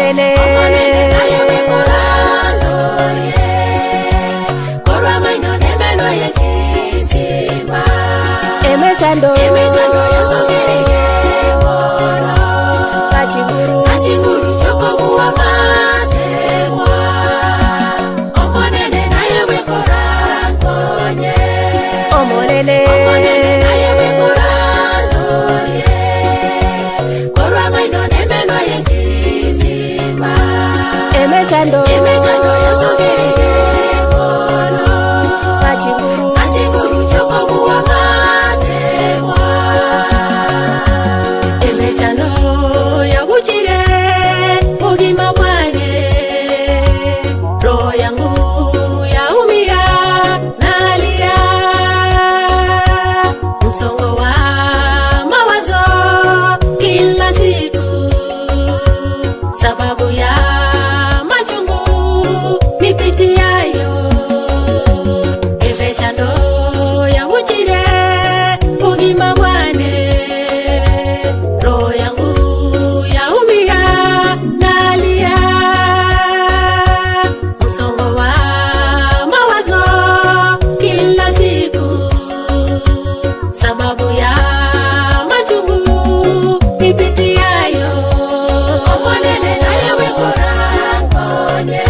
Omonene. Omonene naye bwekorandorie korwa amaino nemenwa ye chisimba. Emechando. Emechando yasongereire bono. Ng'a chinguru. Ng'a chinguru chi'okobua mategwa. Omonene naye bwekorankonye. Omonene. Omonene naye bwekorandorie korwa amaino nemenwa ye chisimba. Emechando. Emechando yasongereire bono. Ng'a chinguru. Ng'a chinguru chi'okobua mategwa. Emechando yabuchire bogima bwane, roho yangu yaumia nalia, msongo wa mawazo kila siku, sababu ya machungu nipitiayo. Emechando yabuchire bogima bwane, roho yangu yaumia nalia, msongo wa mawazo kila siku, sababu ya machungu nipitiayo. Omonene naye bwekorankonye.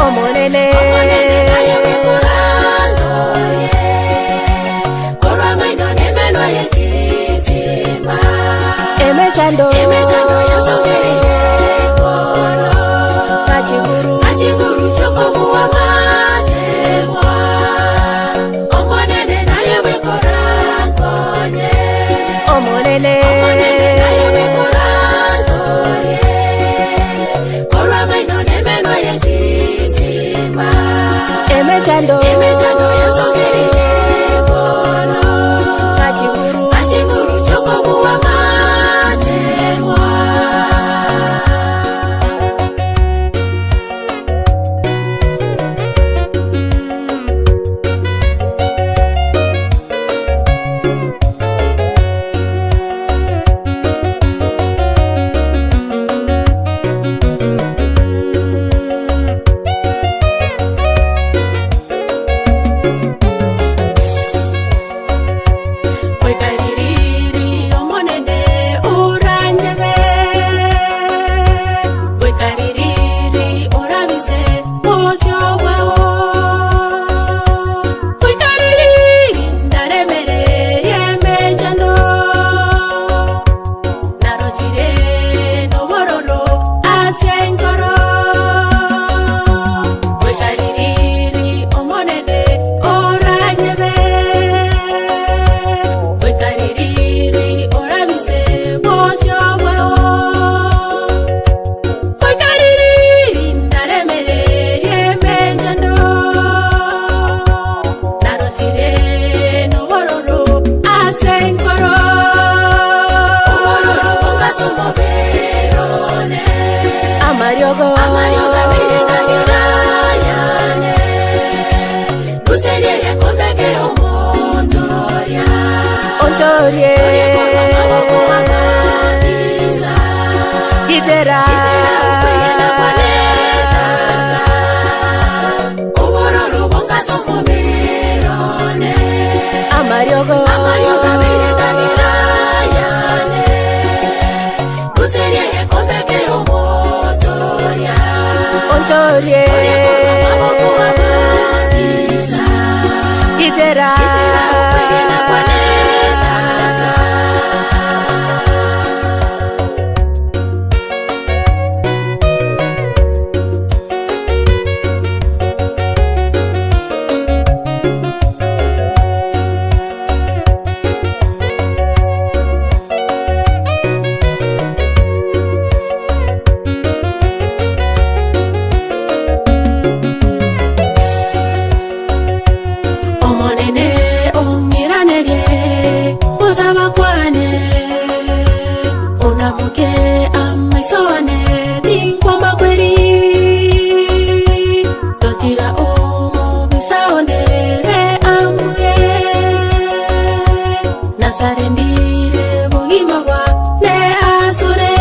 Omonene. Omonene naye bwekorandorie korwa amaino nemenwa ye chisimba. Emechando. Emechando yasongereire bono. Ng'a chinguru. Ng'a chinguru chi'okobua mategwa. Omonene naye bwekorankonye. Omonene. Omonene naye bwekorandorie korwa amaino nemenwa ye chisimba. Emechando. Emechando yasongereire bono. Ng'a chinguru. Ng'a chinguru chi'okobua mategwa. Goikaririri Omonene oranyebe, goikaririri orabise bosio bwao. Goikaririri ndaremererie emechando, narosire nobororo ase enkoro. Goikaririri Omonene oranyebe, goikaririri orabise bosio bwao. Goikaririri ndaremererie emechando, narosire nobororo ase enkoro. Obororo bongase omobere one. Amariogo. Amariogo abeire endagera yane. Ruserie egekombe ki'omontoria. Ontorie. Torie korwa amaboko amabisa. Gitera. Gitera okwegena kwane tata. Obororo bongase omobere one. Amariogo. Amariogo abeire endagera yane. Ruserie egekombe ki'omontoria. Ontorie. Torie korwa amaboko amabisa. Gitera. Gitera okwegena kwane tata. Omonene ong'iranerie gosaba kwane, onamoke amaiso ane tinkwama kweri. Totiga omobisa one re ambue, nasarendire bogima bwane asore.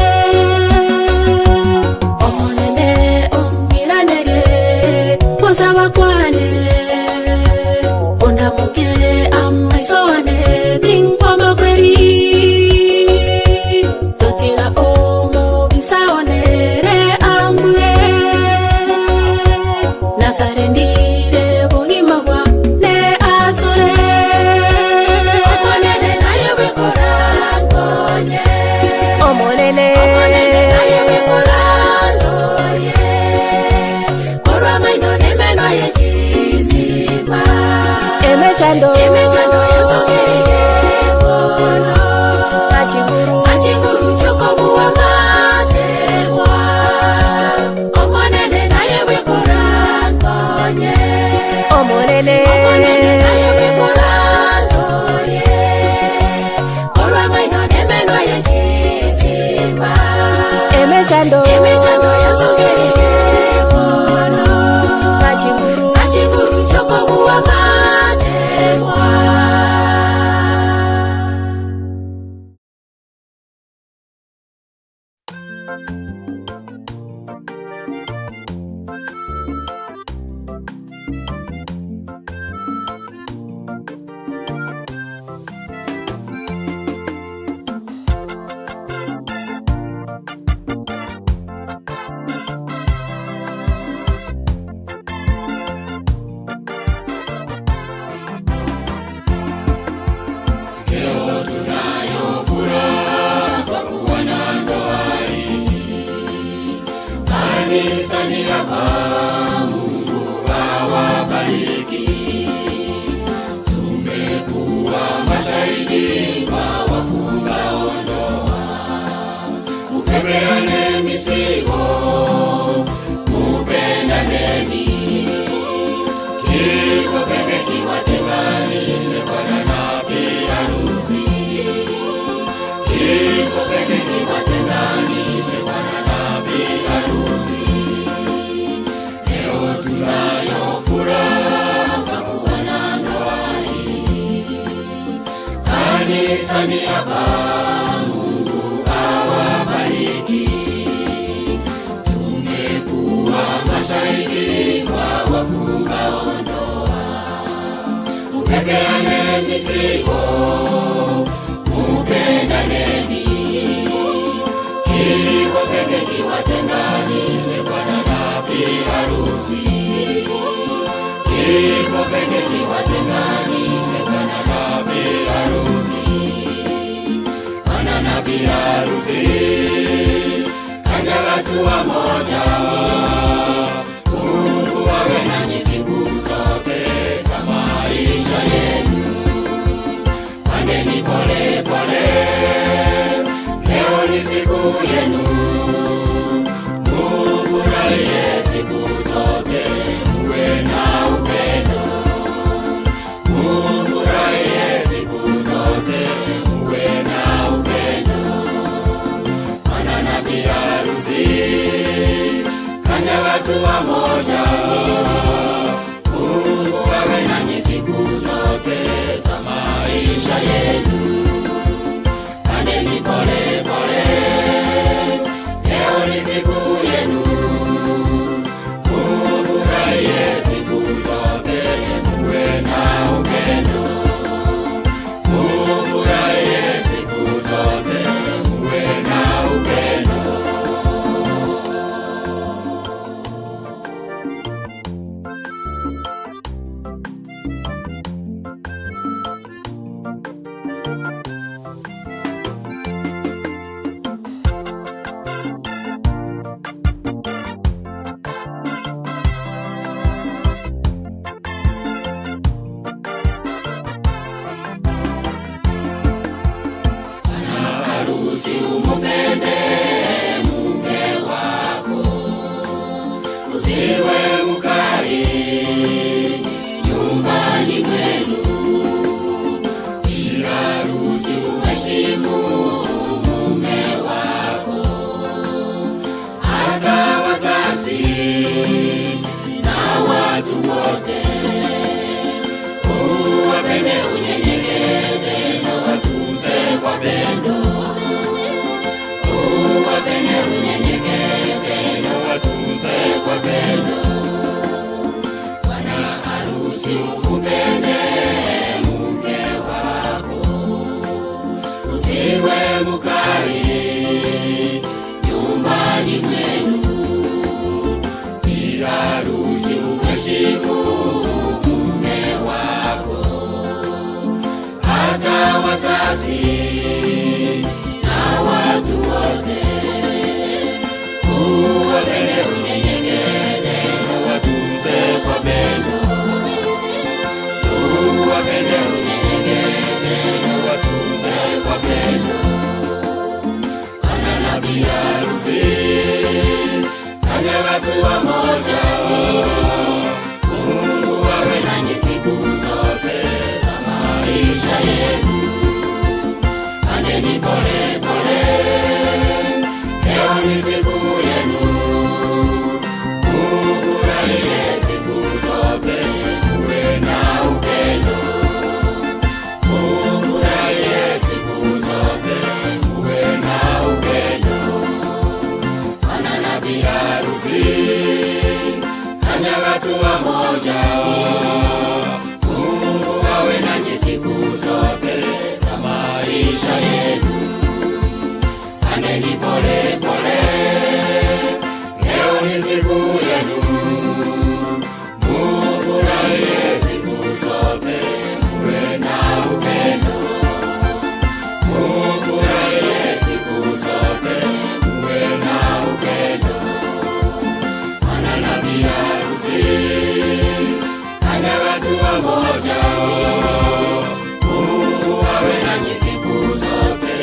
Omonene. Omonene naye bwekorandorie korwa amaino nemenwa ye chisimba. Emechando. Emechando yansogeire mono. Machinguru. Machinguru chi'okobua matemwa. Omonene naye bwekorankonye. Omonene. Omonene naye bwekorandorie korwa amaino nemenwa ye chisimba. Emechando. Emechando yansogeire mono. Machinguru. Machinguru chi'okobua matemwa. Hata wazazi na watu wote. bi harusi, fanya watu wamoja. Mungu awe nanyi siku zote za maisha yenu. Pandeni pole pole, leo ni siku yenu. Mufurahie siku zote, muwe na upendo. Mufurahie siku zote, muwe na upendo. Bwana na bi harusi, fanya watu wamoja. Mungu awe nanyi siku zote za maisha yenu. Pandeni pole pole, leo ni siku yenu. Mufurahie siku zote, muwe na upendo. Mufurahie siku zote, muwe na upendo. Bwana na bi harusi, fanya watu wamoja. Mungu awe nanyi siku zote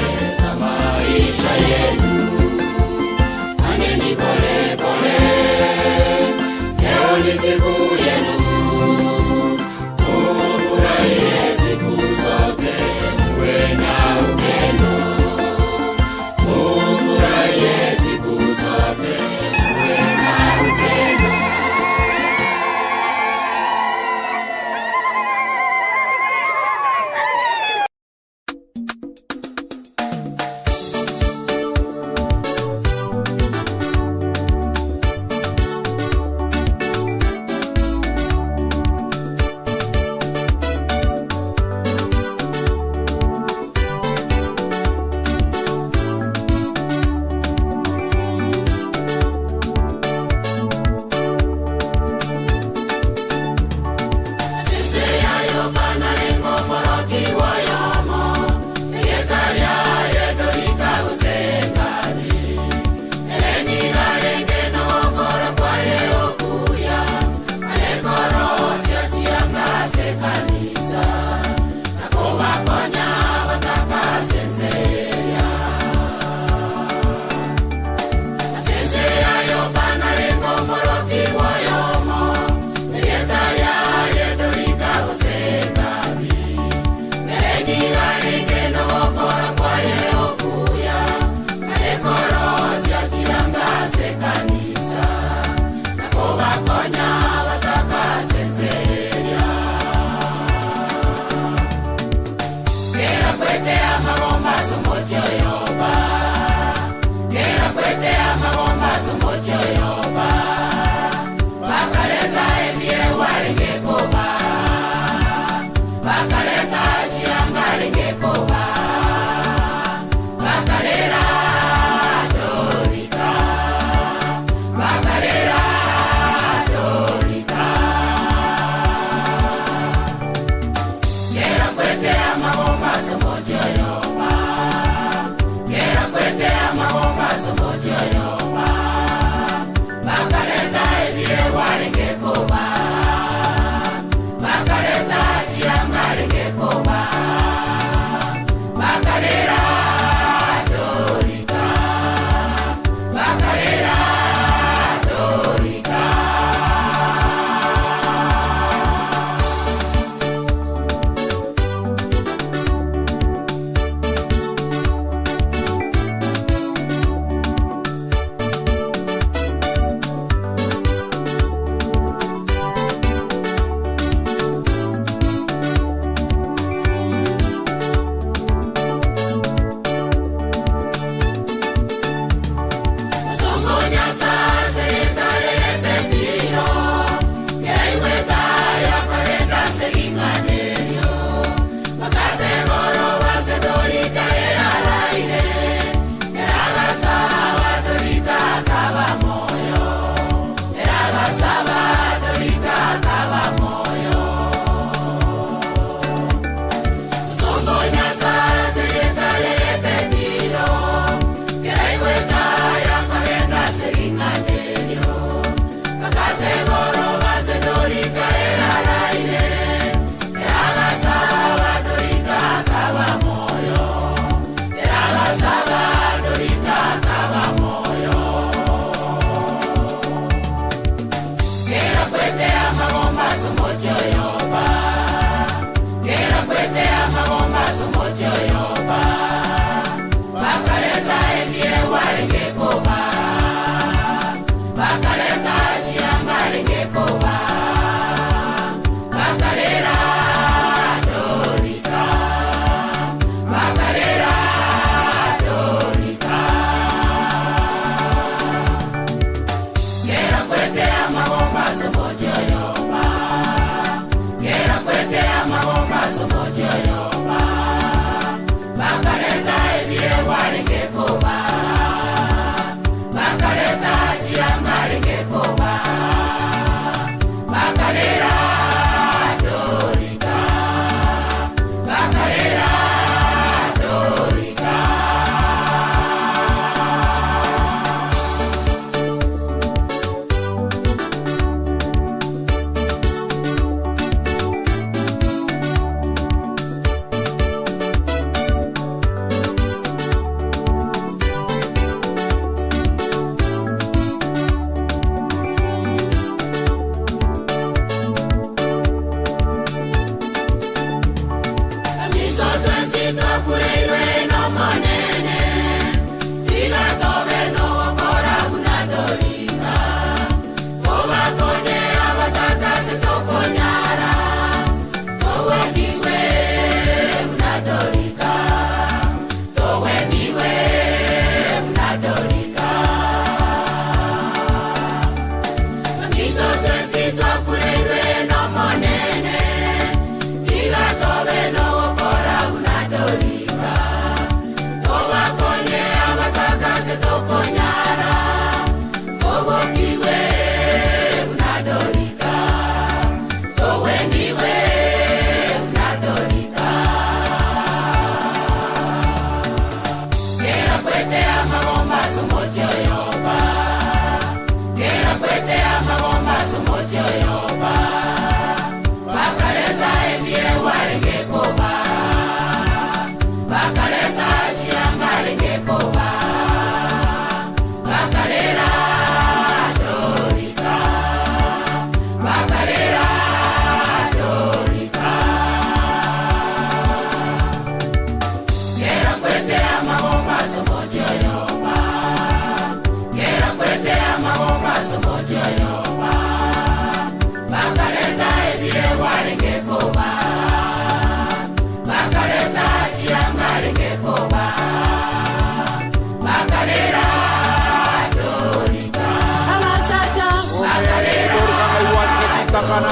za maisha yenu. Pandeni pole pole.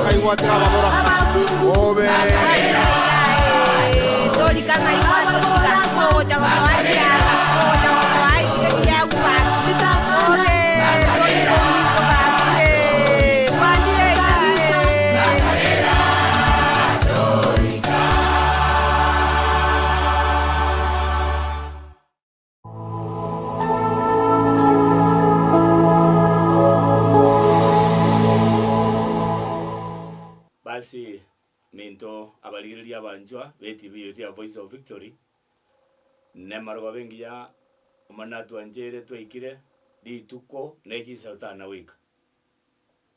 ng'ai gwatiga ababoraka? Obe. Basi minto abarigereria abanchwa b'ETV yaito ya Voice of Victory, nemarogoba engiya Omonene atwancheire twaikire rituko ne chinsa totana goika.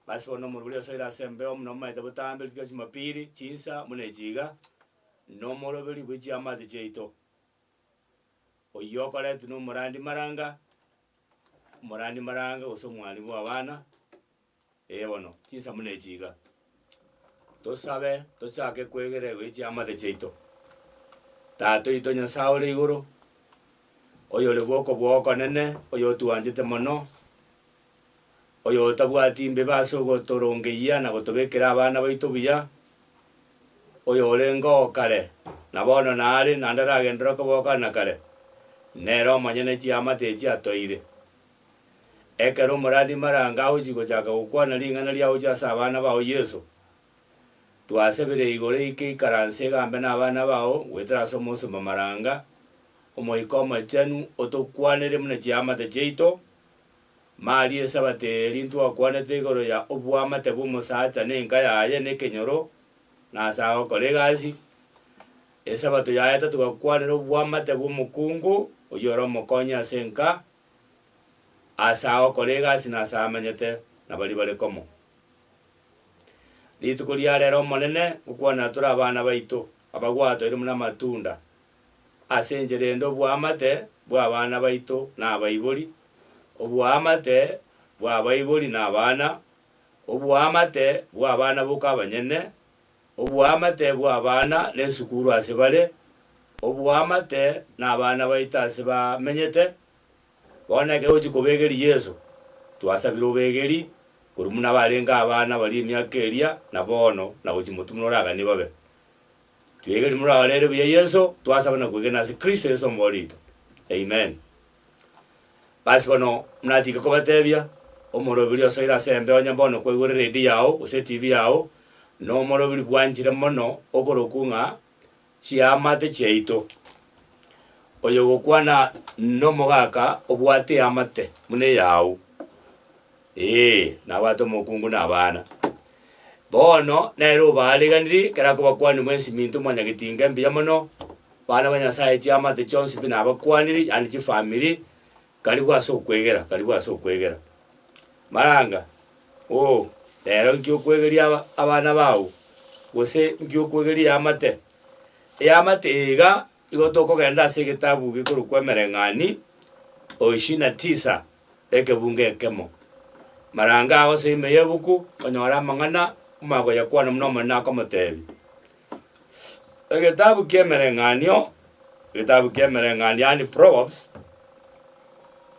Basi bono omorwori osoire ase embeo buna omanyete botambe rituko ria Jumapili, chinsa buna echi iga, nomoroberi bwe chiamate chiaito. Oyio okoretwe na omorandi maranga, omorandi maranga gose omwalimu bwa abana, eh bono, chinsa buna echi iga. Tosabe tochake kwegera igoro ye chiamate chiaito. Tata oito Nyasae ore igoro, oyore bwa okobua okonene, oyotwanchete mono, oyotabwati mbebe ase ogotorongeyia na gotobekera abana baito buya, oyorenge oo kare, na bono nare, naende aragenderere koba oo kare na kare, nere omonyene chiamate echi atoire. Ekero omorandi maranga agochia gochaka gokwana ring'ana riagochia ase abana bao Yeso, twasabire igoro eike ikaranse egambe na abana bao goetera ase omosomba maranga, Omoika Omochenu otokwanere buna chiamate chiaito, Maria Esabato eria ntwakwanete igoro ya oboamate bw'omosacha na enka yaye na ekenyoro, na ase agokora egasi. Esabato yaeta togakwanera oboamate bw'omokungu oyio ore omokonyi ase enka, ase agokora egasi na ase amenyete na baria bare komo. Rituko ria rero Omonene, ngokwanera tore abana baito, abagwatoire buna amatunda, Ase enchera ende oboamate bw'abana baito nabaibori, oboamate bw'abaibori nabana, oboamate bw'abana boka abanyene, oboamate bw'abana nesukuru ase bare, oboamate nabana baito ase bamenyete. Bono ekero ogochia kobegeria Yeso, twasabire obegeri korwa buna barenge abana baria emiaka eria, na bono, na gochia motwe buna oraganie babe. Twegeri morarere buya Yeso, twasaba na kwegena ase Kristo Yeso Omobori oito. Amen. Basi bono mnatike kobatebia, omoroberi osoire ase embeo onye bono kwaigure eredio yao gose etv yao, na omoroberi bwanchire mono okorokwa ng'a chiamate chiaito. Oyogokwana nomogaka obwate eamate buna eyao, ee, nabwate omokungu na abana. Bono nere obaariganirie ekero akobakwania mwensi minto mwanyagetinga mbuya mono, bana ba Nyasaye chiamate chionsi pi nabakwanirie, yaani chifamiri, karibu ase okwegera, karibu ase okwegera. Maranga, oh, rero nki okwegeria aba abana bao, gose nki okwegeria eamate? Eamate eye iga, igo tokogenda ase egetabu gekorokwa Emereng'ani, o ishirini na tisa, ekebungo ekemo. Maranga agose ime y'ebuku, onyore amang'ana omanye koyakwana buna Omonene akomotebia. Egetabu ki'emereng'anio, egetabu ki'emereng'anio yaani Proverbs,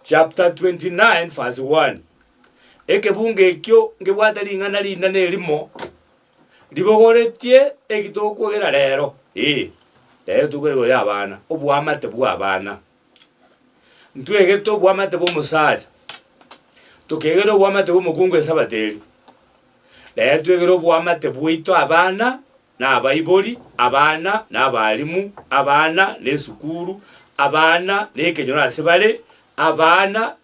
chapter 29 verse 1. Ekebungo ekio ngebwate ring'ana rinene erimo, ribogoretie eki tokwegera rero, ee, rero tokore igoro y'abana, oboamate bwa abana. Ntwegete oboamate bw'omosacha, tokegera oboamate bw'omokungu esabato eria. Rero twegere oboamate bwaito abana na abaibori, abana na abalimu, abana na esukuru, abana na ekenyoro ase bare, abana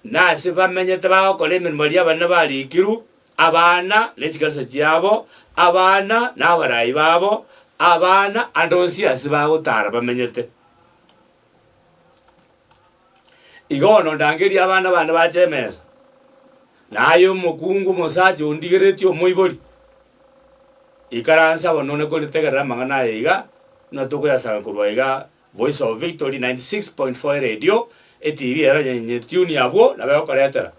na ase bamenyete bagokora emeremo baria abanene barikirwe, abana ne chikanisa chiabo, abana na abarai babo, abana ande onsi ase bagotara bamenyete. Igo bono ndangerie abana bane bache emesa, na aye omokungu omosacha ondigereretie omoibori, ikaransa bono one koritegerera amang'ana aya iga, buna tokoyasanga korwa iga Voice of Victory 96.4 eredio, etv ero nye tune abwo nabo egokoretera.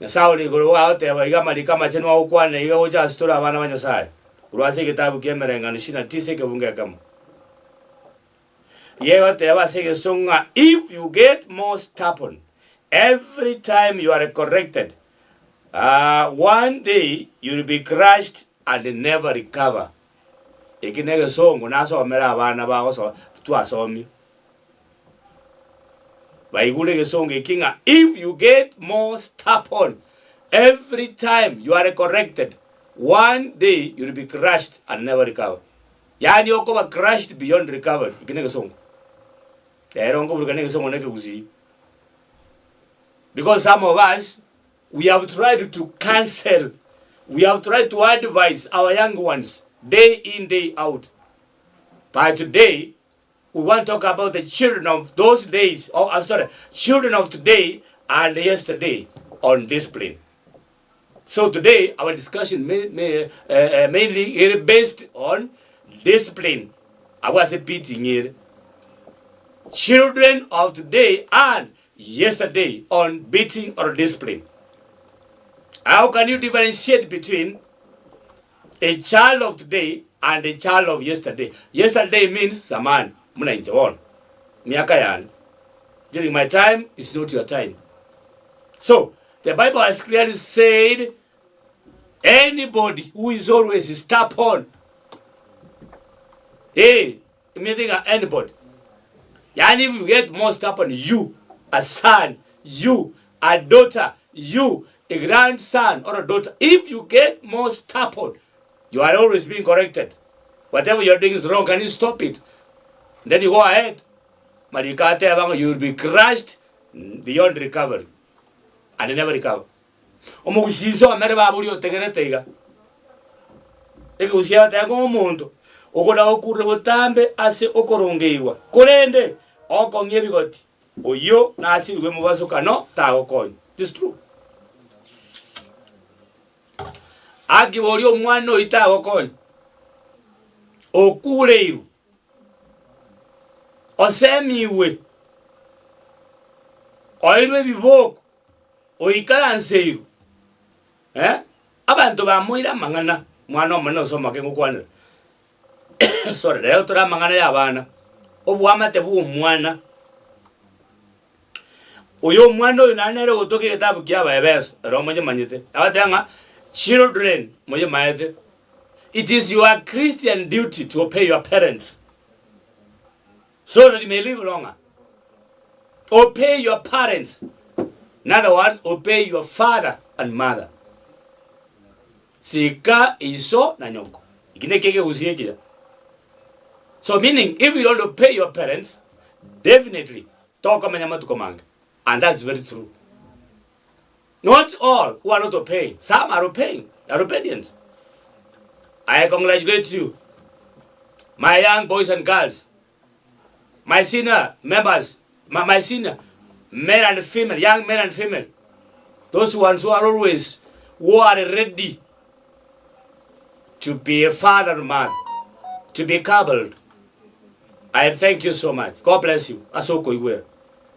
Nyasae ore igoro igo agoteba iga amariko amachenu agokwana iga gocha ase tore abana ba Nyasae, korwa ase egetabu ki'emereng'anio ishirini na tisa ekebungo ekemo. Yegoteba ase egesongo ng'a if you get more stubborn every time you are corrected. Ah, one day you'll be crushed and never recover. Eki negesongo nasomera abana bagoso twasomia. Baigure egesongo eki ng'a if you get more stubborn every time you are corrected, one day you'll be crushed and never recover. Yaani okoba crushed beyond recovery. Eki negesongo. Rero nkoburukania egesongo na ekegusii. Because some of us we have tried to counsel, we have tried to advise our young ones day in day out. But today we want to talk about the children of those days, oh, I'm sorry, children of today and yesterday on discipline. So today our discussion may, may, uh, mainly is based on discipline. Abwo ase beating ere. Children of today and yesterday on beating or discipline. How can you differentiate between a child of today and a child of yesterday? Yesterday means zamani, muna inche bono, miaka yane. During my time is not your time. So, the Bible has clearly said anybody who is always stubborn, hey, meaning anybody. Yani if you get more stubborn, you, a son, you, a daughter, you, a grandson or a daughter, if you get more stubborn, you are always being corrected. Whatever you are doing is wrong, can you stop it? Then you go ahead. Mariko ateba ng'a you will be crushed beyond recovery and never recover. Omogusii omere baba oria otegerete iga. Ekegusii egoteba ng'a omonto okona gokurera botambe ase okorongeigwa, korende okong'ia ebigoti, oyio nasirwe mobasokano tagokonywa. It is true. Akiba oria omwana oyio tagokonywa, okureirwe, osemigwe, oirwe ebiboko, oikaranseirwe, eh, abanto bamoire amang'ana, omwana omonene gose omoke ngokwanera, sorry, rero tore amang'ana ya abana, oboamate bwa omwana, oyo omwana oyo naende nere ogotoka egetabu kia Abaefeso, ero moyemanyete, agoteba ng'a children moyemaete, it is your Christian duty to obey your parents so that you may live longer. Obey your parents. In other words, obey your father and mother. Sika iso na nyoko. Iki nekio ekegusia ekiya. So meaning if you don't obey your parents, definitely tokomenya matuko mange. And that's very true. Not all who are not obeying. Some are obeying, are obedient. I congratulate you, my young boys and girls, my senior members, my, my senior male and female, young men and female, those ones who are always, who are ready to be a father and mother, to be coupled. I thank you so much. God bless you. Ase okoigwera.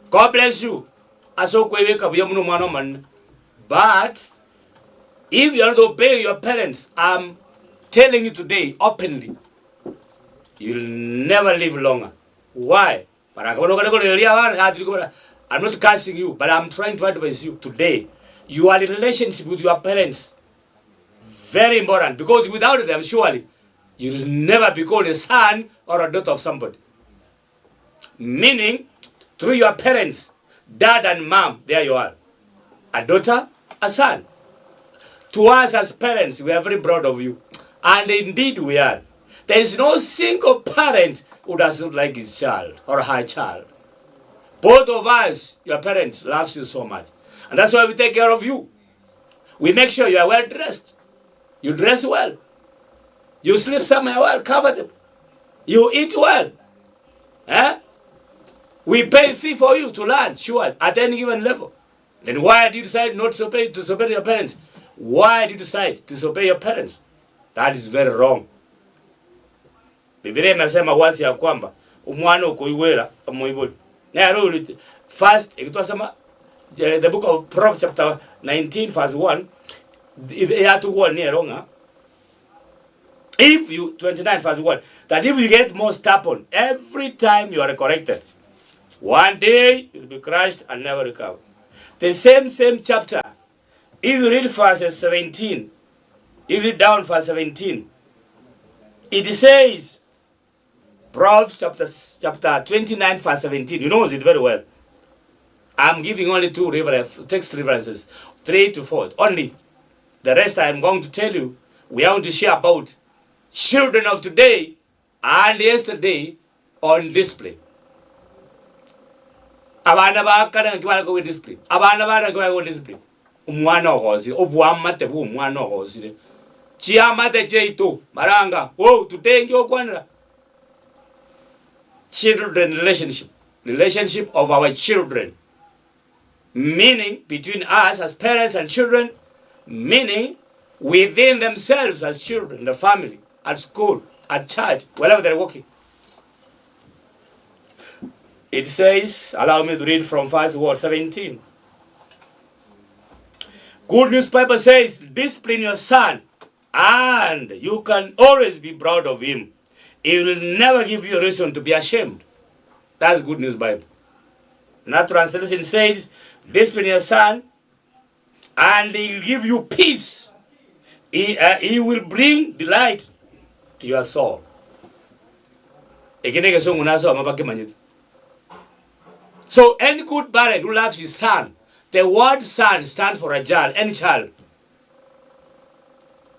God bless you. Ase okoebeka buya buna omwana omonene. But if you are not obey your parents, I'm telling you today openly, you'll never live longer. Why? Baraka bono okare korereria abana, ah, tiri kobara, I'm not cursing you, but I'm trying to advise you today. Your relationship with your parents, very important, because without them, surely, you'll never be called a son or a daughter of somebody. Meaning, through your parents, dad and mom, there you are. A daughter, a son. To us as parents, we are very proud of you. And indeed we are. There is no single parent who does not like his child or her child. Both of us, your parents, loves you so much. And that's why we take care of you. We make sure you are well dressed. You dress well. You sleep somewhere well covered. You eat well. Eh? We pay fee for you to learn, sure, at any given level. Then why did you decide not to obey, to disobey your parents? Why did you decide to disobey your parents? That is very wrong. Biblia imesema wazi ya kwamba omwana okoigwera omoibori nere ori first eki twasoma eh, the book of Proverbs chapter 19 verse 1 eyatogwania ero ng'a if you 29 verse 1 that if you get more stubborn every time you are corrected one day you'll be crushed and never recover the same same chapter. If you read verses 17, if you read down verse 17, it says, Proverbs chapter, chapter 29 verse 17, you knows it very well. I'm giving only two reference, text references, 3 to 4, only. The rest I'm going to tell you, we are going to share about children of today and yesterday on discipline. Abana ba kare naki bare kobua discipline, abana ba rero naki bare kobua discipline. Omwana ogosire, oboamate bwa omwana ogosire, chiamate chiaito maranga oh today inki ogokwanera? Children relationship, relationship of our children, meaning between us as parents and children, meaning within themselves as children, the family, at school, at church, wherever they're working. It says, allow me to read from verse what, 17. Good News Bible says, discipline your son, and you can always be proud of him. He will never give you a reason to be ashamed. That's Good News Bible. Another translation says, discipline your son, and he will give you peace. He, uh, he will bring delight to your soul. Eke negesongo nasoma bakemanyete. So any good parent who loves his son, the word son stands for a child, any child.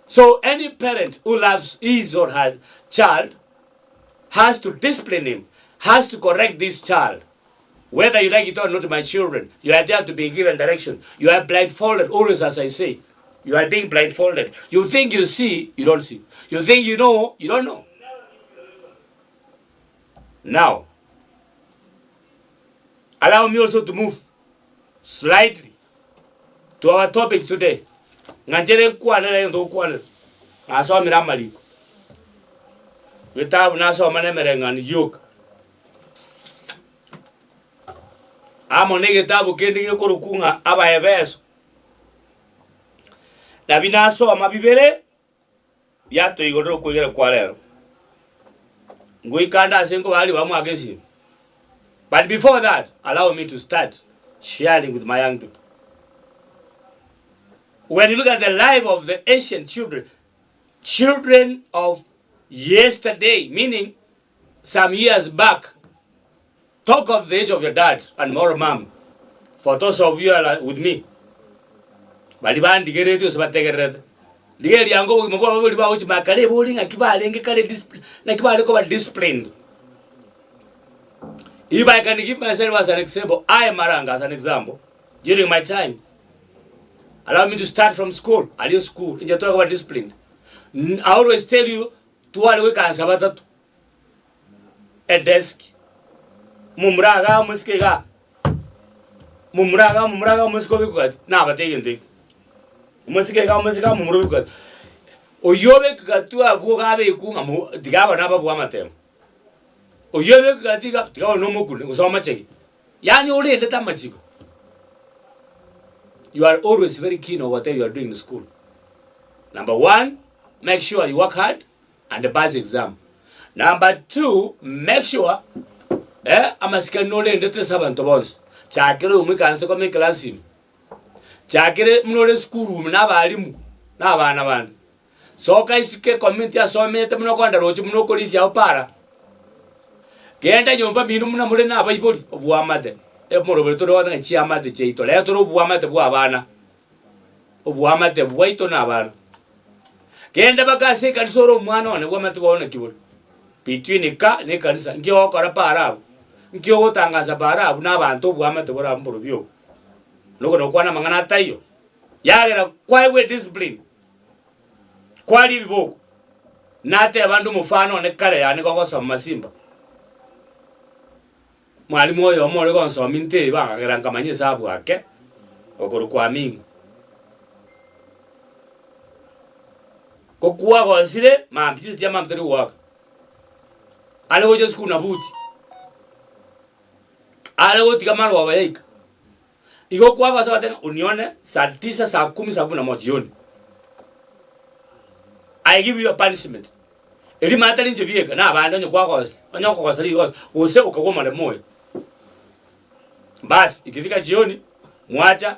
So any parent who loves his or her child has to discipline him, has to correct this child. Whether you like it or not, my children, you are there to be given direction. You are blindfolded, always as I say. You are being blindfolded. You think you see, you don't see. You think you know, you don't know. Now, allow me also to move slightly to our topic today. Ng'a nchere nkwanere egento gokwanera, nasomire amariko. Getabu nasoma na emereng'ani gioka. Amo na egetabu kende gekorokwa ng'a Abaefeso. Nabio nasoma bibere, biatoigorire okoigera kwa rero. Ngoika ande ase nkobaria bamwake esimi. But before that, allow me to start sharing with my young people. When you look at the life of the ancient children, children of yesterday, meaning some years back, talk of the age of your dad and more mom. For those of you are with me, bari bandigeretie gose bategererete, rigereria ango obogima bwabo bori bagochimaka kare bori ng'aki barenge kare discipline, naki bare koba disciplined. If I can give myself as an example, I Maranga as an example, during my time, allow me to start from school, aria school, inche tware koba disciplined. I always tell you, tware goikaransa batato, edesk, momura igaa omosike igaa, momura igaa momura igaa omosike obekwe gati, nabatebie egento eke. Omosike igaa omosike igaa momura obekwe gati. Oyio obekwe gati abwo iga abekwe ng'a mo tiga abana ababue amatemo. Oyio obekwe gati iga tiga abana omokune gose omachegi. Yaani orendete amachiko. You are always very keen of whatever you are doing in school. Number one, make sure you work hard and pass exam. Number two, make sure eh, amasikani norendete ase abanto bonsi. Chakera oyo moikaranse kome eclass ime. Chakera buna ore esukuru ime na abalimu, na abana bande. Soka isiko ecommunity ase omete buna okoenda roche buna okorisia ao para. Genda nyomba mino buna more na abaibori, oboamate, omoroberi tore goteba ng'a chiamate chiaito, rero tore oboamate bwa abana, oboamate bwaito na abana. Genda mpaka ase ekanisa ore omwana one bwamate bwao naki bore, between ka na ekanisa, nki ogokora para abwo, nki ogotangasa para abwo na abanto oboamate bore abwo mborobio obo. Noko nokwana amang'ana ataiyo, yagera kwaegwa ediscipline. Kwaria ebiboko, nateba ande omofano one kare yane gogosoma masimba. Mwalimu oyomo ore gonsomia ntebe akagera nkamanya esabu ake, okorokwa Amingo. Ko kwagosire mambia chinsa chia mambia tari goaka, are gocha esukuru na buti, are gotiga marogoba yaika. Igo kwagosa goteba ng'a onione saa tisa, saa kumi, saa kumi na moja jioni. I give you a punishment. Erio mara tari inche bieka, na abande onye kwagosete, onye okogosa rigoso, gose okagwa omoremo oyo. Basi, ikifika jioni, mwacha,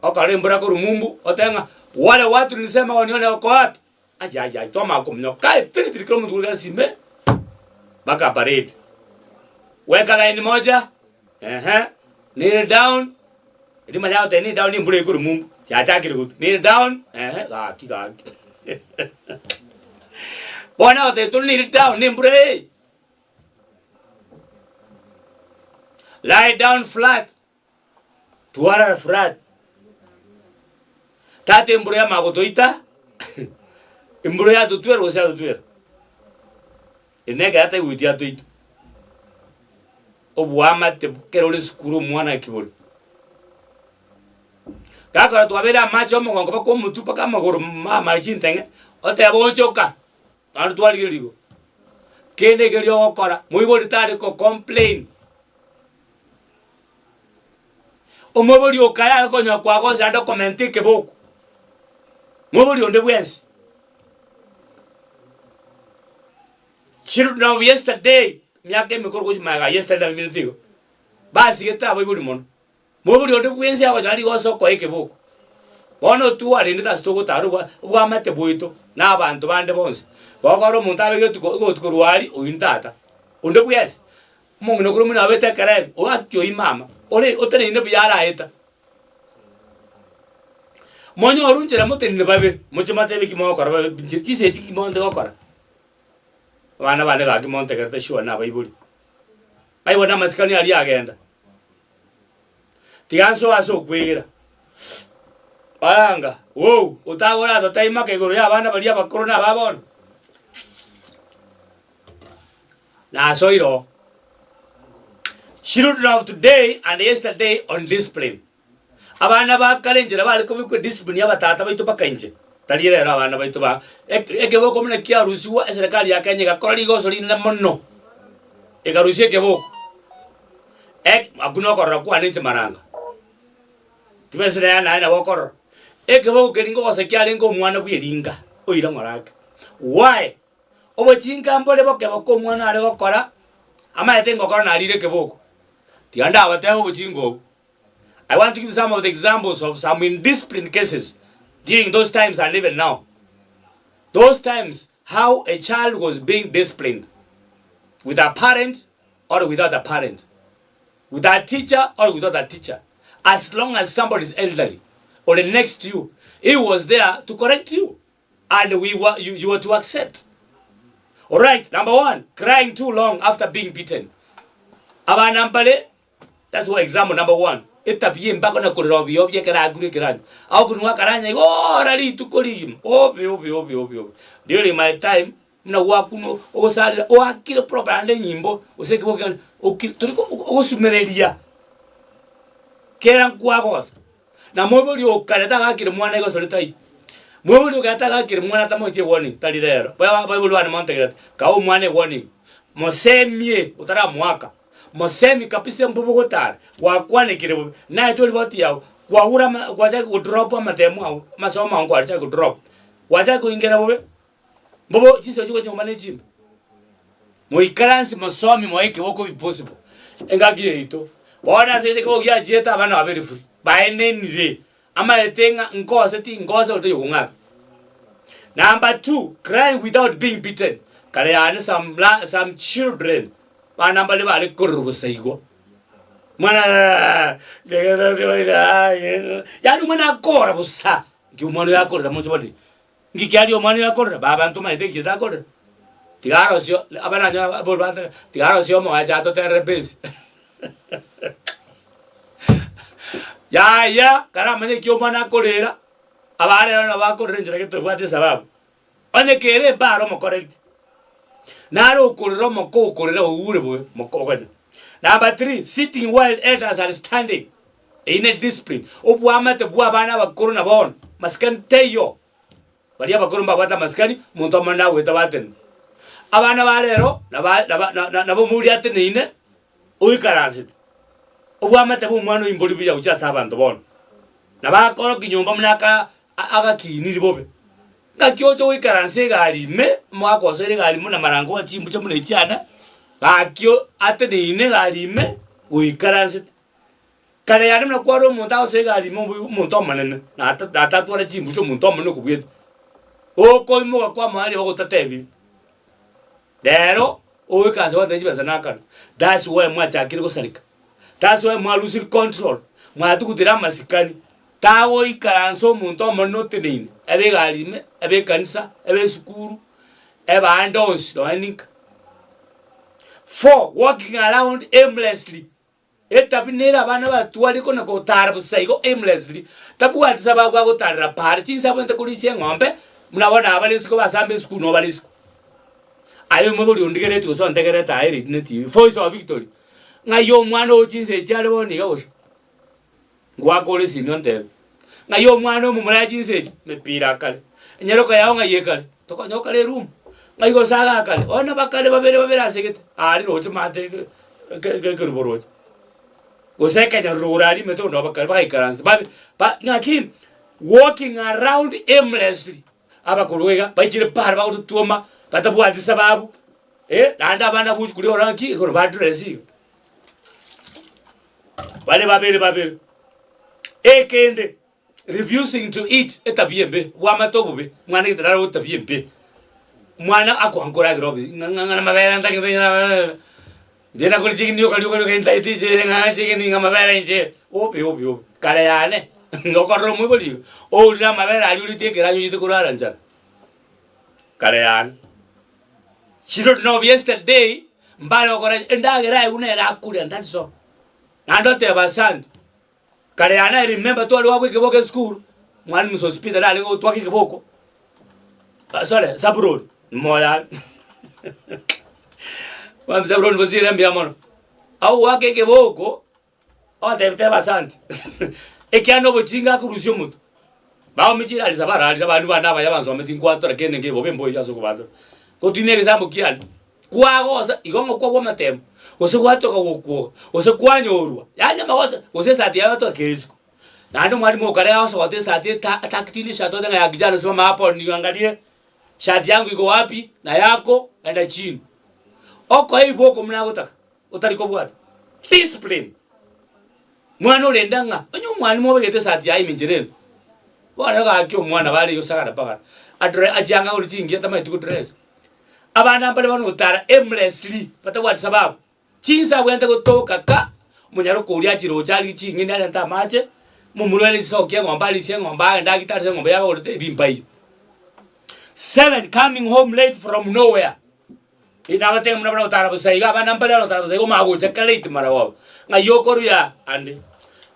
Okore embura korwa mumbu, otebe ng'a wale watu nilisema wanione wako wapi? Ayayay, twamanya kominyoka kae tiritiri kera omonto korwa asime mpaka parade. Weka line moja, ehe, kneel down, erio manya goteba kneel down embura ekorwa mumbu, yachakire gotwa, kneel down, ehe, gaki gaki. Bono agotebia tore kneel down na embura eye. Lie down flat. Twarara flat. Tata embura yamanya gotoita, embura yatotwera gose yatotwera? Ere nekero ataigweti yatoita. Oboamate ekero ore esukuru omwana ekibori. Gakora twabeire amache omogongo mpaka omotwe mpaka amagoro mama chinteng'e, oteba onchoka, naende twarigereria igo. Kende keria ogokora, moibori tari ko complain. Omoibori okare are konyora kwagosa naende okomenta ekeboko, moibori onde bwensi. Children of yesterday, emiaka emekoro gochia magega yesterday nabo eminto igo, basigete abaibori mono. Moibori onde bwensi agonyora rigoso okoa ekeboko. Bono twarendete ase togotara obwa obwamate bwaito na abanto bande bonsi. Gokora omonto abe getuko egoti korwa aria, oyio ntata, onde bwensi. Omong'ina okoro buna abete ekerebi, oaki oyio mama, ore oteneine buya araeta. Monyoru nchera motenene babere, moche motebe ki mogokora babe nchera chinsa echi ki moonte gokora. Abana bane gaki montegerete sure na abaibori. Aye bono amasikani aria agenda. Tiga nsoe ase okwegera. Baranga, wou, otagora totaimaka igoro y'abana baria abakoro na aba bono. Nasoire oo. Children of today and yesterday on discipline. Abana ba kare enchera bare kobekwa ediscipline ya abatata baito mpaka inche, tari rero abana baito ba ek- ekeboko buna kiarusigwa eserekari ya Kenya egakora rigoso rinene mono, ekarusia ekeboko. Ek akwo nokorora kwane inche maranga, tibesa naye naye nabo okorora. Ekeboko keria ngogosa kiarenge omwana bwa eringa, oira ng'ora ake. Why? Obochinka mbore boke boke omwana are gokora, amaete ngokora narire ekeboko. Tiga ndabatebe obochinga obwo. I want to give some of the examples of some indiscipline cases during those times and even now. Those times how a child was being disciplined with a parent or without a parent, with a teacher or without a teacher, as long as somebody is elderly or next to you, he was there to correct you and we were, you, you were to accept. All right, number one, crying too long after being beaten. Abana mbare That's why example number one, etabia embako na korera obuya obuya ekero akure ekeranyo. Agokunwa akaranya igo ora rituko rigima, obe obe obe obe obe. During my time, buna gwakunwa ogosarera oakire proper naende enyimbo gose ekeboko kiane okire tori ko ogosumereria kera nkwagosa. Na moibori okare tagakire mwana egosori taiyo. Moibori okare tagakire mwana tamoeti ewarning, tari rero. Bono abaibori bane montegerete, kaa omwana ewarning, mosemie otaramoaka. Mosemi kabisa mbobe gotara, gwakwanekire bobe, naye tori boti yao, kwagure ama gwachaka godrop amatemo ao, amasomo ao nkwarechaka godrop, gwachaka koingera bobe, mbobe chinsa echi gochia komana echimbe. Moikaranse mosomi moe ekeboko if possible, engaki yaito, bono ase ekeboko giachiete abana babere free, baenenire, amaete ng'a nkose tinkose gose taiyo kong'aka. Number two, crying without being beaten, kare yaani some la some children Abana mbare bare korera bosa igo, mwana yaani omwana akora bosa, nki omwana oyo akorera moche bori, nki kiaria omwana oyo akorera, baba ntomaete nki takorera. Tiga arosie abaranyore abori bateba tiga arosie omogacho atoterere base yaya karamanye eki omwana akorera, abarero nabo bakorera enchera gete tobwate esababu. Onye kere ebaara omokoreti, nare okorera omoko okorera oure bobe mokogonya. Number 3, sitting while elders are standing. Eyio ne discipline. Oboamate bwa abana abakoro na bono, masikani taiyo. Baria abakoro mbabwate amasikani, omonto omonene agoeta batenena. Abana ba rero, naba naba na- na- nabo omouria ateneine, oikaransete. Oboamate bwa omwana oyio mbori buya gochia ase abanto bono. Nabo akorokia nyomba buna aka agakiniri bobe. Ngaki oche goikaransa egari ime, omogaka osoire egari buna marango oa chimbuche buna echiane, gaki ateneine egari ime, goikaransete. Kare yane buna kware omonto agosoa egari ime obo omonto omonene, na ata na atatwara chimbuche omonto omonene okobwete. Okoimoka kwamoa ribaga otatebirie. Rero, ogoikaransa gwateba chibesa nakana, that's why mwachakire gosareka, that's why mwarusiri control, mwatugutire amasikani, tagoikaransa omonto omonene oteneine, ebe egari ime, ebe ekanisa, ebe esukuru, ebe ande onsi nonya ninka. For walking around aimlessly. Etabi nere abana batware kona gotara bosa igo aimlessly, tabwati sababu agotarera paara chinsa abwenerete korisia eng'ombe, buna bono abare isiko basambe esukuru nabo bare isiko. Aye omoibori ondigeretie gose ontegerete aye eredi ne TV, voice of victory, ng'ai omwana oo chinsa echi are bono iga gose? Ngoaka ore esimi ontebe, ng'ai omwana omomura aye chinsa echi? Mepira akare, enyaroka yao ng'ai ekare? Tokonya okare eroom, ng'ai gose iga akare, bono bakare babere babere ase egete, aria roche maate eke eke ekerubo roche, gose ekenyororo igoro aria emete onde bakare bagaikaransa babe ba ng'aki walking around aimlessly, abakorwa iga baichire paara bagototwoma, batabwati sababu, eh, naende abana gochi koria orore ng'aki igoro ba dress iga. Bare babere babere. Ekende, refusing to eat etabia embe, bwamate obobe, mwana gete naro etabia embe. Mwana akoanga koragera obisi ng'a ng'a ng'a namabere ntagete ng'a ndie nakori chigeni rioka rioka rioka intagete inche ng'a chigeni ng'a amabere inche, obe obe obe. Kare yane, okorora omoibori iga, ourire amabere aria orite ekero aye ochete korara nchara, kare yane. Children of yesterday mbare gokora endagera aye buna ere akoria and that's all. Naende oteba asante. Kare yane I remember tware goakwa ekeboko esukuru, mwalimu Sospeter nare gotwaka ekeboko, ah sorry Zabulon moyo are mwalimu Zabulon bosire mbuya mono. Agoaka ekeboko. Ogotebi teba asante, ekiagera nobochinga akorusia omonto. Baomichire aria bararire abande bane abaya bansometi nkwatora kende nkeiyo bobe mboiyo ase okobatora. Gotinia egesambo kiane, kwagosa igo ng'a kwagwa amatemo, gose gwatoka gokwoga, gose kwanyorwa, yaani amagoso gose esati yaye yatoka kera isiko. Naende omwalimu okare agosogota esati eta atakitini eshati ote ng'a ya kijana simama hapo niangalie shati yangu iko wapi na yako enda chini. Okoa ebiboko buna agotaka. otari kobwata discipline. Mwana orende ng'a onye omwalimu obegete esati yaye ime inchera ende, bono gaki omwana bare igo sagara bagara, adre achianga agore chingiya tamanyeti ko dress. Abana mbare bono gotara aimlessly batabwati sababu, chinsa abwenerete gotoka ka, omonyaroka oria achire gocha arigie ching'eni arente amache, momura ore risokia eng'ombe arisie eng'ombe agende agite arise eng'ombe yabagorete ebimba eyio. Seven, coming home late from nowhere. Nabatebie buna bare gotara bosa iga, abana mbare gotara bosa iga, omanye gocha kera late marogoba, ng'ai okoruya ande,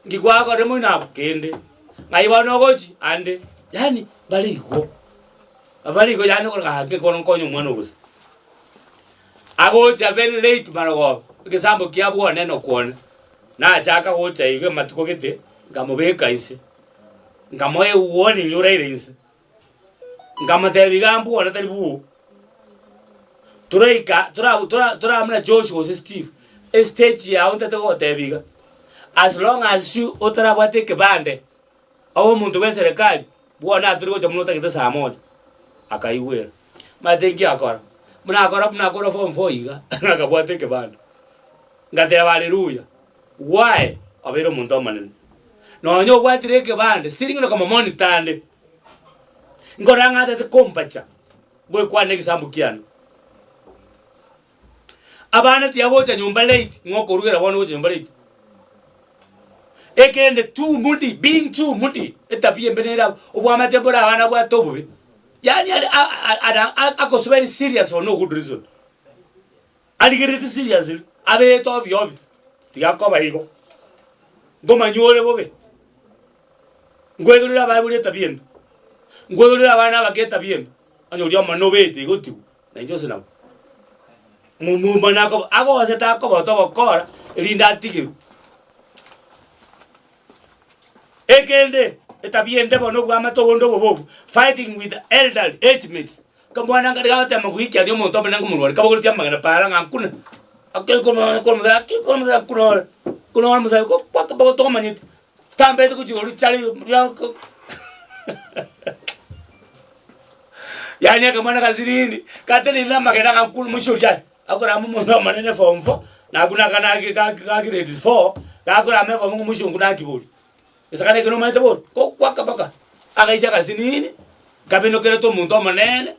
nki kwakorire moino abwo kende, ng'ai bono ogochi ande, yaani bare igo, bare igo yaani okore gaki bono nkonye omwana obosa. Agocha very late marogoba, egesambo kia bwone nokwane, nachaka gocha iga amatuko gete, nkamobeka inse, nkamoa ewarning oraire inse. Nkamotebia, Iga mbwone tari bwoo, toraika tora tora toramuna Josh gose Steve, estage yao ntete gogotebia iga, as long as you otarabwate ekebande, obe omonto bwa eserekari, bwone atori gocha buna otagete saa moja. Akaigwera, omanyete nki akora? Buna akora buna akora form four iga, akabwata ekebande. Ngateba haleluya, why? Obeire omonto omonene. Nonye obwatire ekebande, still ng'ina okomomonita ande. Nkorora ng'a atete kombacha goikwana egesambo kiane. Abana tiagocha nyomba late, ng'a okorugera bono gocha nyomba late. Ekende too moody, being too moody, etabia embe nere abwo, obwamate mbore abana abwate obobe. Yaani are a- a- ara akosoa very serious for no good reason. Arigereretie seriously, abete obi obi, tiga koba igo. Nkomanywa ore bobe. Nkoigorere abaibori etabia embe, nkoigorere abana abake etabia embe, onye oria omonene obeete igo otigwe, na inche gose nabo. Momomani akoba agosete akobota obokora erinde atigerwe. Ekende, etabia ende bono obwamate obonde obobe obwo, fighting with elderly age mates, Kamwana nkare gagotema goikerania omonto omonene nkomorwaria, kabogoretie amagena para ng'a nkune, akekomoa kunore omosae tokomanyeti, tambete gochia igoro richare riako yaani akamwana gasirini gateneine amagena ng'a nkune mochie oria aye, akorama omonto omonene form four, nakuna akana ga grade four. Gakorama efomu ng'a omochungu naki bori, esakana eke nomanyete bori, gokwaka mpaka agaisia agasinini, kabinokerete omonto omonene,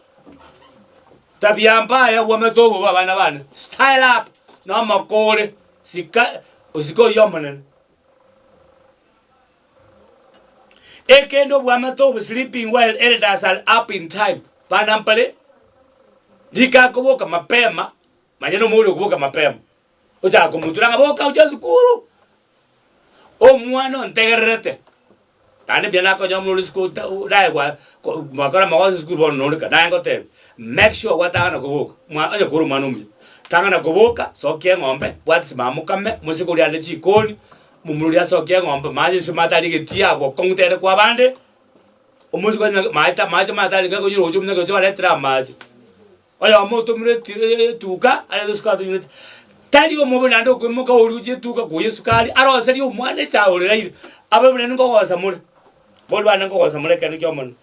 tabia mbaya obwamete obobe abana bane, style up na omokore, sika osike oywo omonene. Ekende obwamate obo sleeping while elders are up in time, bana mpare rika akoboka mapema, manya nomori okoboka mapema. Ochaka komotura ng'a boka gochia esukuru, omwana ontegererete, naende mbuya nakonya omwana ore isiko ta naye gwa ko mwakora amagoso esukuru bono noreka, naye ngotebia, make sure gwatang'ana koboka, mwa onye kore omwana omuya, tang'ana koboka, sokia eng'ombe, bwata simama mokame, moise koria ande chikoni, momura oria asokie eng'ombe, mache ase mache aria egetii abwo akong'u tere kwa abande, omoiseke onye mache mache mache arenge konywa roche omonye gocha obaretere amache. Oyomo otomire etuka arete esukari atonywereti, tari omobe naende okoimoka oria gochia etuka koyia esukari aroserie omwana echae oreraire, abe buna nkogosa more, boria bane nkogosa more ekero kia omonene.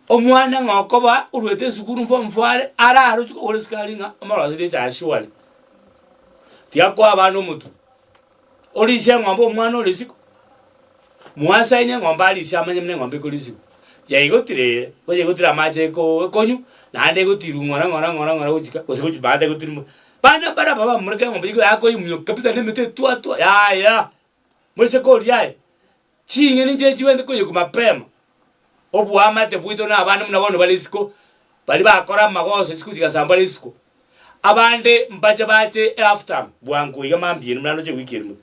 Omwana ng'a okoba oruete esukuru form four are, arare ochie kogora esukari ng'a omoroserie echae surely. Tiga koa abana omotwe, orisie eng'ombe omwana ore isiko, mwasaini eng'ombe arisie amanye buna eng'ombe ekorisiwa, yaigotire eye, gocha egotire amache ekoo ekonywa, naende egotirwa ng'ora ng'ora ng'ora ng'ora gochika gose gochi baada egotirwa bana bara aba bamureka eng'ombe igo yakoimunywa kabisa na emete etwa twa yaya, moiseke oria aye, ching'eni nchire chibwenerete koiyekwa mapema, oboamate bwaito na abana buna bono bare isiko, baria bakora amagoso isiko chigasamba bare isiko. Abande mbache bache ehalf term bwango iga mambia ere buna ndoche ewiki erimo.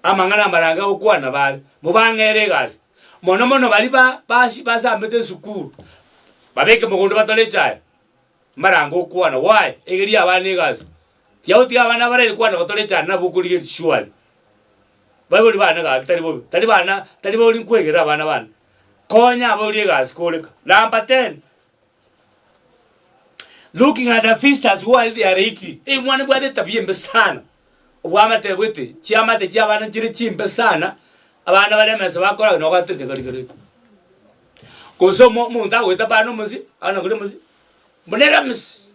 Amang'ana amarange agokwana bare, mobang'ere egasi, mono mono baria ba basi basambete esukuru, babeke mogondo batore echae, mbarange okwana why? Egeria abana egasi, tiga gotiga abana baraire kwana gotora echae nabo okorigereria surely. Baibori bane gaki tari bobe, tari bana tari bori nkwegerera abana bane, konya abori egasi koreka. Number ten. Looking at the visitors while they are eating. Ey mwana bwate etabia embe sana. Obwamate bwete, chiamate chia abana chire chimbe sana, abana bare emesa bakora nogo aterete kari kari. Gose omo omonto agoeta bana omosie, abana koria omosie, mbonere emesi,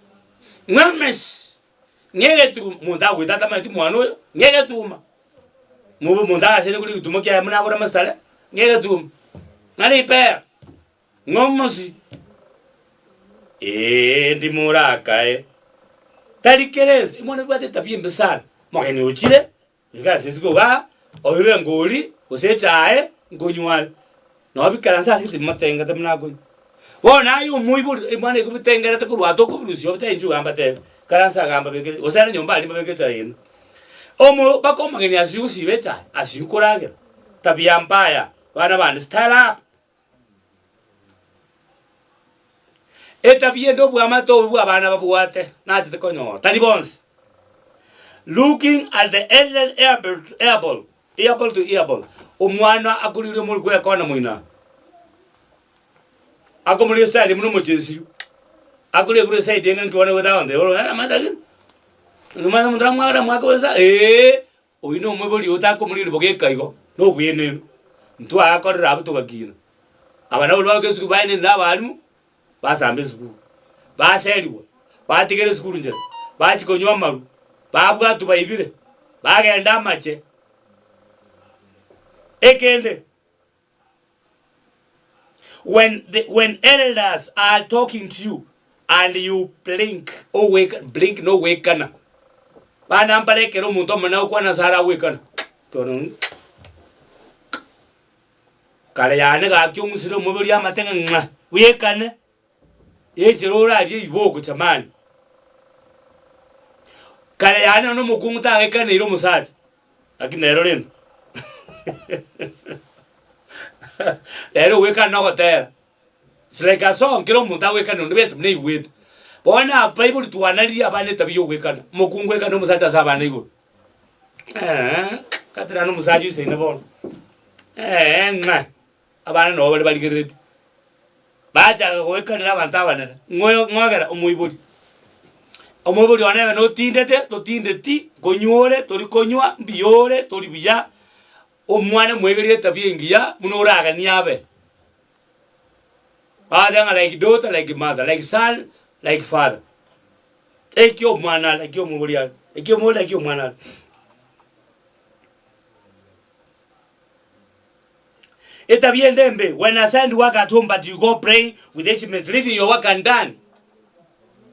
ng'a emesi, ng'a egetuma, omonto agoeta atamanyeti mwana oyo, ng'a egetuma. Mobe omonto agasire koria egetuma kiaye buna agore amasare, ng'a egetuma, ng'a ripera. Ng'omosi, ee, ndimorakae, tari kera ense, omwana obwate etabia embe sana, omogeni ochire, iga ase isiko igaa, oirwe engori, gose echae, nkonywa are, nabo bikaranse ase gete motengete buna akonywa. Bono aye omoibori, omwana ekobitengerete korwa ase okobirusia obote inchuo gamba tebe, ikaranse agamba beke gose are nyomba aria mbabeke echae ime. Omo mpaka omogeni asiywe gosiba echae, asiywe koragera, tabia mbaya, bana bane style up. Etabia ende obwamate obo bw'abana babwate nachete konyora, tari bonsi. Looking at the elder able, able, able to able, omwana akorigereria omori kwekona moino aa, akomoria estyle buna omochesio, akoria korwa eside enge nki bono goeta gontebia bono amache lakini, omanye omonto aramwakera mwake bosa eeh. Oyio nomoibori otakomorigereria bogeka igo, nobwenenu. Ntwagakorera abwo togakina. Aba nabo baria bagoika esukuru baenenire abalimu, basamba esukuru, baserigwa, batigera esukuru nchera, bachia konywa amarwa, babwatwa baibire, bagenda amache. Ekende, when the, when elders are talking to you and you blink ogweka blink nogwekana bana mbare ekero omonto omonene agokwana ase are agwekana kono kare yane gaki ong'usire omoberi amate ng'a ng'a bwekane enchera orarie iboko jamani kare yane nonya omokungu tagekaneire omosacha Lakini rero rende rero ogwekana na ogotera it's like a song kera omonto agwekana onde bwensi buna aigwete. Bono abaibori twanaririe abana etabia ya ogwekana, omokungu ekane omosacha ase abana igoro eeh gatera na omosacha oisaine bono eeh ng'a abana nabo bare barigereretie. Bachaka goekanera abanto abanene, ng'oyo ng'ogera omoibori. Omoibori one ebe notindete, totindeti, nkonywa ore, tori konywa, mbuya ore, tori buya, omwana mwegerie etabia engiya buna oraganie abe. Bagoteba ng'a like daughter like mother, like son like father. Ekio omwana are, ekio omoibori are. Eki omore naki omwana are. Etabia ende embe, when assigned work at home but you go playing with instruments leaving your work undone.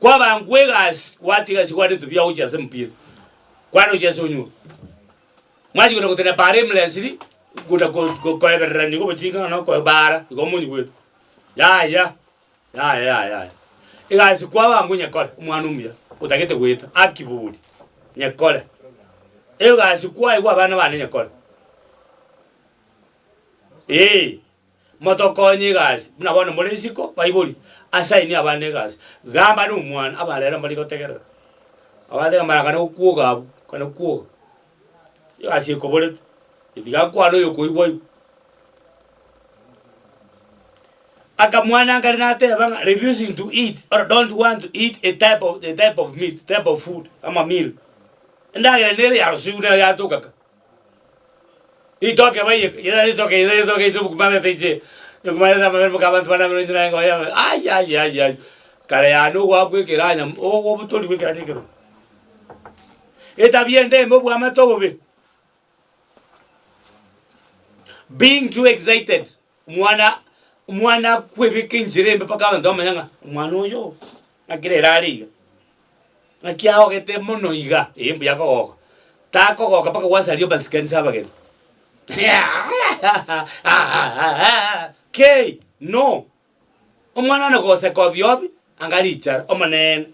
Kwabangwa egasi, gwatiga ase kwane ebinto biao gochia ase omopira, kwane gochia ase onyuro. Mwachia kona gotenena para emlesiri, kona ko- ko- koebererania igo obochinga ng'a nokoe bara, igo monyigwete. Yaya, yaya yaya yaya. Egasi kwabangwa nyekore, omwana omuya, otagete goeta, akiburi, nyekore. Egasi kwaigwa abana bane nyekore. Ee, motokonye egasi, buna bono more isiko, baibori, asaini abande egasi. Gamba na omwana, abarere mbari gotegerera. Abateba mara kane gokwoga abwo, kane kwoga. Egasi ekoborete, tiga akwane oyokoigwa aigwe. Akamwana nkare nateba ng'a refusing to eat or don't want to eat a type of, a type of meat, type of food, ama meal. Endagera nere yarosiwu nero yatoka ka. Ritoke baiyeke, ritoke ritoke ritoke kumanyete inche, kumanyete amabere boka abanto bane abere inche naye ngoya ai ai ai ai. Kare yane ogwakwa ekeranya ogobutori bwa ekeranya ekerogo. Etabia ende embe obwamate obobe, being too excited, omwana omwana akwebeka enchera embe mpaka abanto bamanya ng'a omwana oyo ng'aki rero are iga. Naki aogete mono iga, ee mbuya akogoka. Takogoka mpaka gwasaria amasikani ase abageni. Kei! No! Omwana one goseka obi obi, anga richara, omonene.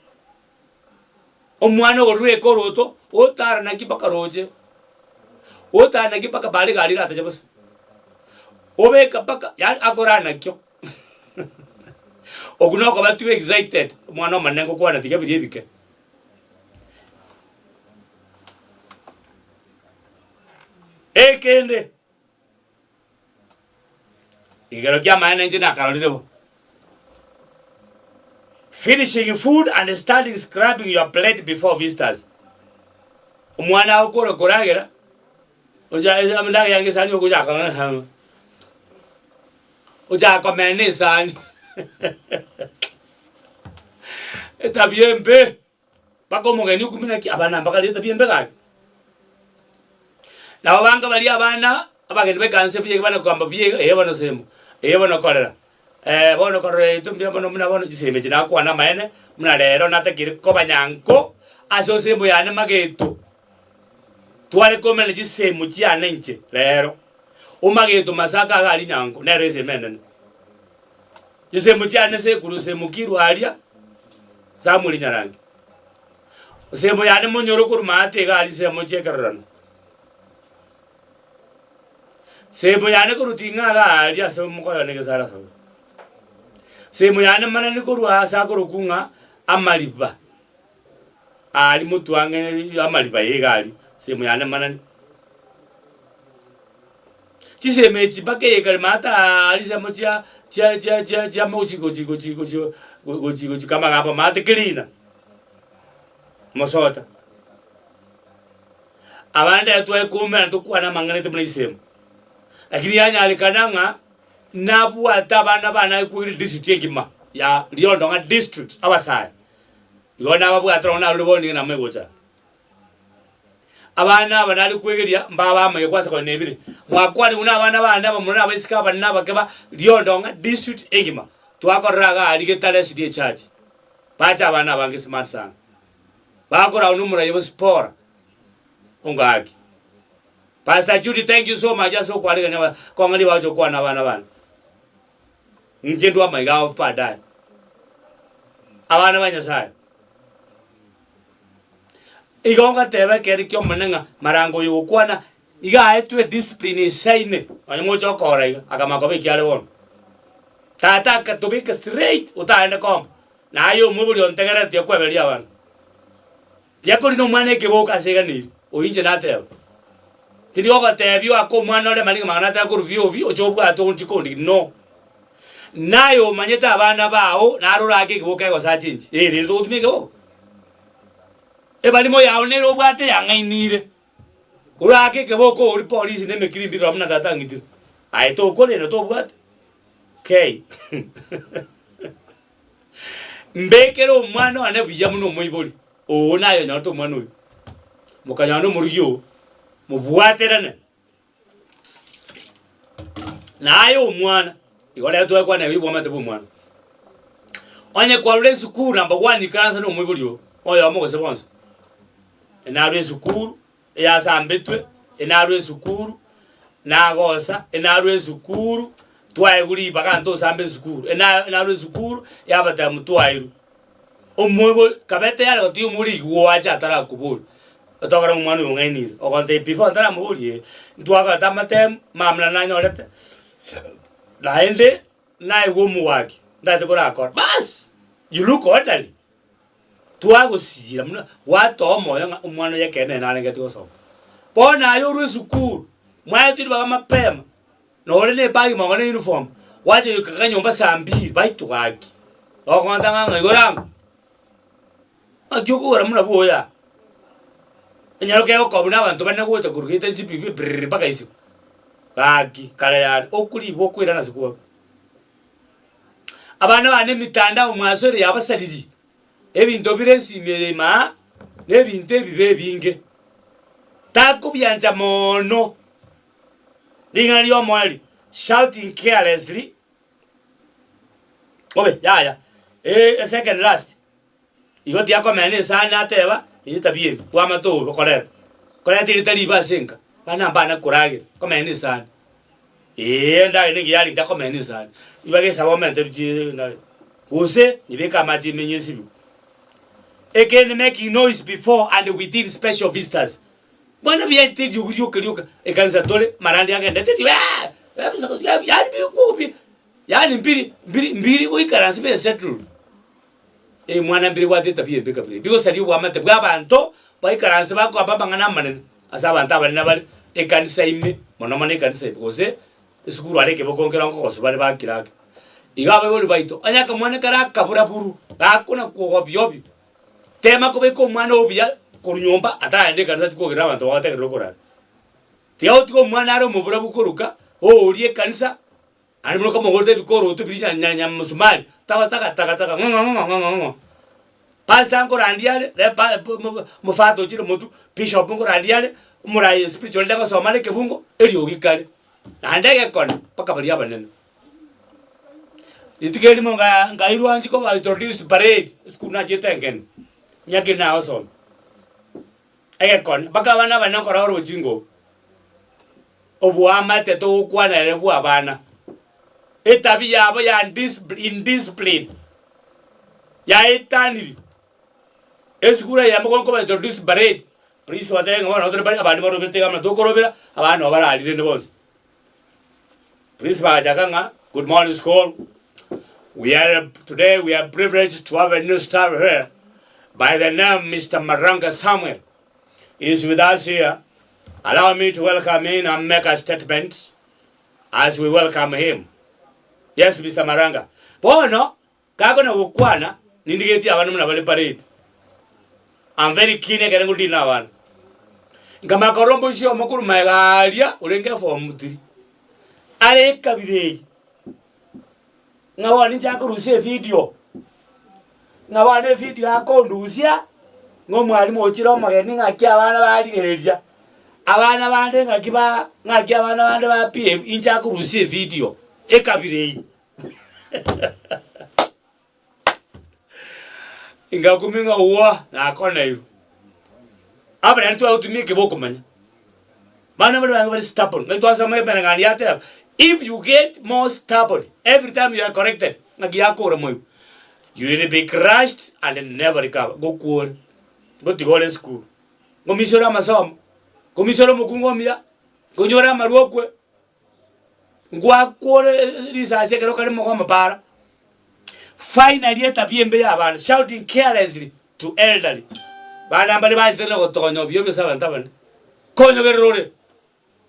Omwana ogorwa ekoroto, otara naki mpaka roche, otara naki mpaka bare egari eratache bosa. Obeka mpaka yaani akora nakio. Okwo nokoba too excited, omwana omonene ngokwana tiga biria ebike. Ekende, igoro ki'amaene inche nakarorire bo. Finishing food and starting scrubbing your plate before visitors. Omwana agokora koragera, ocha endagera yange esani ogochaka Ochaka komena esani etabia embe, mpaka omogeni okumia naki abana mbakare etabia embe gaki. Nabo banga baria abana, abageni baikaranse buya iga bana kogamba buya iga, eh bono semo, eh bono korera, bono korora yaito mbuya mono buna bono chisemi echi nakwana amaene, buna rero natakeire koba nyanko ase osemo yane mageto. Tware komena chisemo chiane inche rero. Omageto masaka iga aria nyango, nero esemo enene. Chisemo chiane sekuru semukirwe aria, Samuel Nyarangi. Semo yane monyoro korwa maate iga aria semo chia ekerorano. Semo yane korwa ting'a iga aria ase omokoyone egesare asobe. Semo yane manani korwa ase akorokwa ng'a amariba, aria motwang'e amariba iga aria, semo yane manani. Chisemo echi mpaka eyekare maate aaria chisemo chia chia chia chia chia gochi gochi gochi gochi gochi gochi kamagamba maate cleaner, mosota. Abande ekero twaekoumera ntokwane amang'ana aito buna chisemo, lakini yanyarekana ng'a nabwate abana bane aekwegire district engima ya Riondo ng'a district abasae, igo nababwate nonye narure bono nigo namanye gocha. Abana aba nare kwegeria mbabe amaye kwase konya nebire. Mwakwanigwe na abana bane abamura na abaiseke abanene na abake ba Riondong'a district engima. Twakorera iga aria Getare SDA Church. Bache abana abange smart sana. Bakoragwa na omoraia bo Sipora Ongaki. Pastor Judy thank you so much ase okwaregania aba kong'aria bagocha gokwana abana bane. Inche ndwe amaiga ao baadaye. Abana ba Nyasaye. Igo ngateba ekeene ki'Omonene ng'a marango oyo ogokwana iga aetwe discipline esaine, onye mocha okora iga, akamanya koba ekiare bono. Tata akatobeka straight otagende komba, na aye omoibori ontegerere tiakwebereria abana. Tiakorina omwana ekeboko ase eganiri, oyio inche nateba. Tindi gogotebia oake omwana ore maringa magana atano korwa viovi oche obwate onchi kondi no. Naye omanyete abana bao naro orake ekeboko kegosacha inche, eh rende togotumia ekeboko. Ebarimo yao nere obwate eyang'ainire, orake ekeboko orie polisi na emekirimbiri rora buna tata ang'itire. Aye tokorenda tobwate kei. Mbekere omwana one buya buna omoibori oo naye onyorete omwana oyio. Mokanyora na omorugi oo, mobwaterane. Na aye omwana, igo rero twakwana igo obwamate bwa omwana. Onye kwarure esukuru number one ikaransa na omoibori oo, oyomo gose bonsi, narwe esukuru, eyasambetwe, enarwe esukuru, nagosa, enarwe esukuru, twaegwa ribaga ntosamba esukuru, ena enarwe esukuru, yabatebia motwaerwe. Omoibori kabe tayari gotiga omorigi gwacha atarakoboria, otogora ng'a omwana oyo ong'ainire, ogontebia before ntaramoboria eh, ntwakorete amatemu, mama nari nanyorete, naende naegwa omowaki, ntagete korakora, baas, you look orderly. Twagosiira buna gwatoa omoyo ng'a omwana oyo ekeene nere narengeti gosoma. Bono aye orwe esukuru, mwaetwe ribaga mapema, Nore ne ebagi mogo ne uniform, gwacha goika kanyomba saa mbiri baito gaki, okonta ng'a ng'a igoro ang'o? Ng'aki okogora buna bwoya? Enyaro kegokoba buna abanto bane gocha korwa gete chipipi brrr mpaka isiko, gaki kare yaani okoribwa okoirana ase kwabu. Abana bane emitandao mwasoire yabasariri, ebinto bire esimi eye ime aa, na ebinto ebibe ebinge, takobiancha moono. Ring'ana ri'omoerio, shouting carelessly, obe yaya, eh, e second last, igo tiakomena esani nateba, eye tabia embe, bwamate obobe koreta, koreta erita ribe ase enka, bana mbana koragera, komena esani, eeh endagera na engiya yarenge takomena esani, ribaga esaba omente bichie endagera, gose nyebeke amache ime nyesibigwe. Ekende making noise before and within special visitors. Bono biaete eriogi rioka rioka, ekanisa tore, marandi agendete erio yaani bikubi, yaani mbiri mbiri mbiri goikaransa be settled. Eh mwana mbire bwate etabia embe kabisa, bigosaria obwamate bwa abanto, baikaranse bakoamba amang'ana amanene, ase abanto abanene bare ekanisa ime, mono mono ekanisa ime gose esukuru are ekeboko nkero nkogosu bare bakire ake. Iga abaibori baito, onye akamwana kare akabura buru, gakona kogobia obio, Tema kobeka omwana oo buya korwa nyomba ataragenda ekanisa achie kogerera abanto bagotegerera okorara. Tiga gotiga omwana are omoborabu koruka oorie ekanisa aria buna okamogorera ebikoroto biria nya nya nyamosumari tago taga taga taga ng'o ng'o ng'o ng'o ng'o. Pastor nkorandia are re pa omofather ochire motwe, bishop nkorandia are, omorai spiritual leader ngosoma are ekebungo, eriogi kare. Naende egekone mpaka baria abanene. Rituko erimo nga ngairwa nchie koba introduced parade, esukuru nachiete enkeni, emiaka ere nagosoma, egekone mpaka abana abanene nkorora orochingo obo, oboamate togokwana ere bwa abana, etabia yabo ya indiscipl indiscipline, yaetaniri, esukuru eyemo nkoba introduced parade, principal atebe ng'a bono tore parade abande barobete iga buna tokorobera, abana nabo bararire rende bonsi. Principal agachaka ng'a good morning school, we are today we are privileged to have a new staff here by the name Mr. Maranga Samuel He is with us here. Allow me to welcome him and make a statement as we welcome him. Yes, Mr. Maranga. Bono, gakona gokwana, nindigetie abana buna bare parade. I'm very keen ekere ngodeal na abana. Nkamanya korora omoisia omo korwa magega aria orenge form 3 are ekabira eye, ng'a bono ninche akorusia evidio, ng'a bono evidio akondusia, ng'a omwalimu ochire omogeni ng'aki abana barigereria, abana bande ng'aki ba ng'aki abana bande ba behave inche akorusia evidio, ekabira eye. Ingakumia ng'a owa nakoneirwe. Aba naende twagotumia ekebe okomanya. Bana baria bange bare stubborn, naki twasoma emereng'anio yateba, if you get more stubborn every time you are corrected, ng'aki yakora moigo, you will be crushed and never recover. Ngokwa ore, ngotiga ore esukuru, ngomisa ore amasomo, ngomisa ore omokungu omuya, ngonyore amarwa okwe. Ngwakore risasi ekero kare mogomo para. Finally etabia embe ya abana, shouting carelessly to elderly. Bana mbare baetete na gotonya ovyo ovyo ase abanto abanene. Konyogerera ore,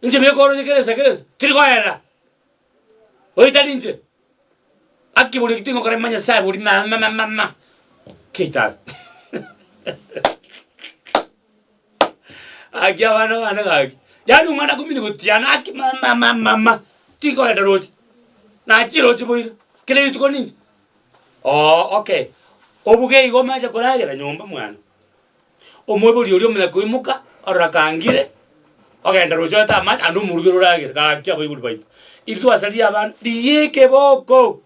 inche beka oroche keresa keresa, tiri koerera. Oyo tari inche. Aki boria tingokora manya Nyasaye boria ma ma ma ma ma. Ki tata. Aki abana bane gaki, yaani omwana akumini gotiana aki mama mama mama, tinkogenda roche, nachire roche boira, kera rituko ninche, oo okay, obuge igo omache koragera nyomba mwane, omoibori oria omanya koimoka, Orora kangire, ogenda roche oete amache ande omorugere oragere, gaki abaibori baito. Intwe twasaria abana, rigia ekeboko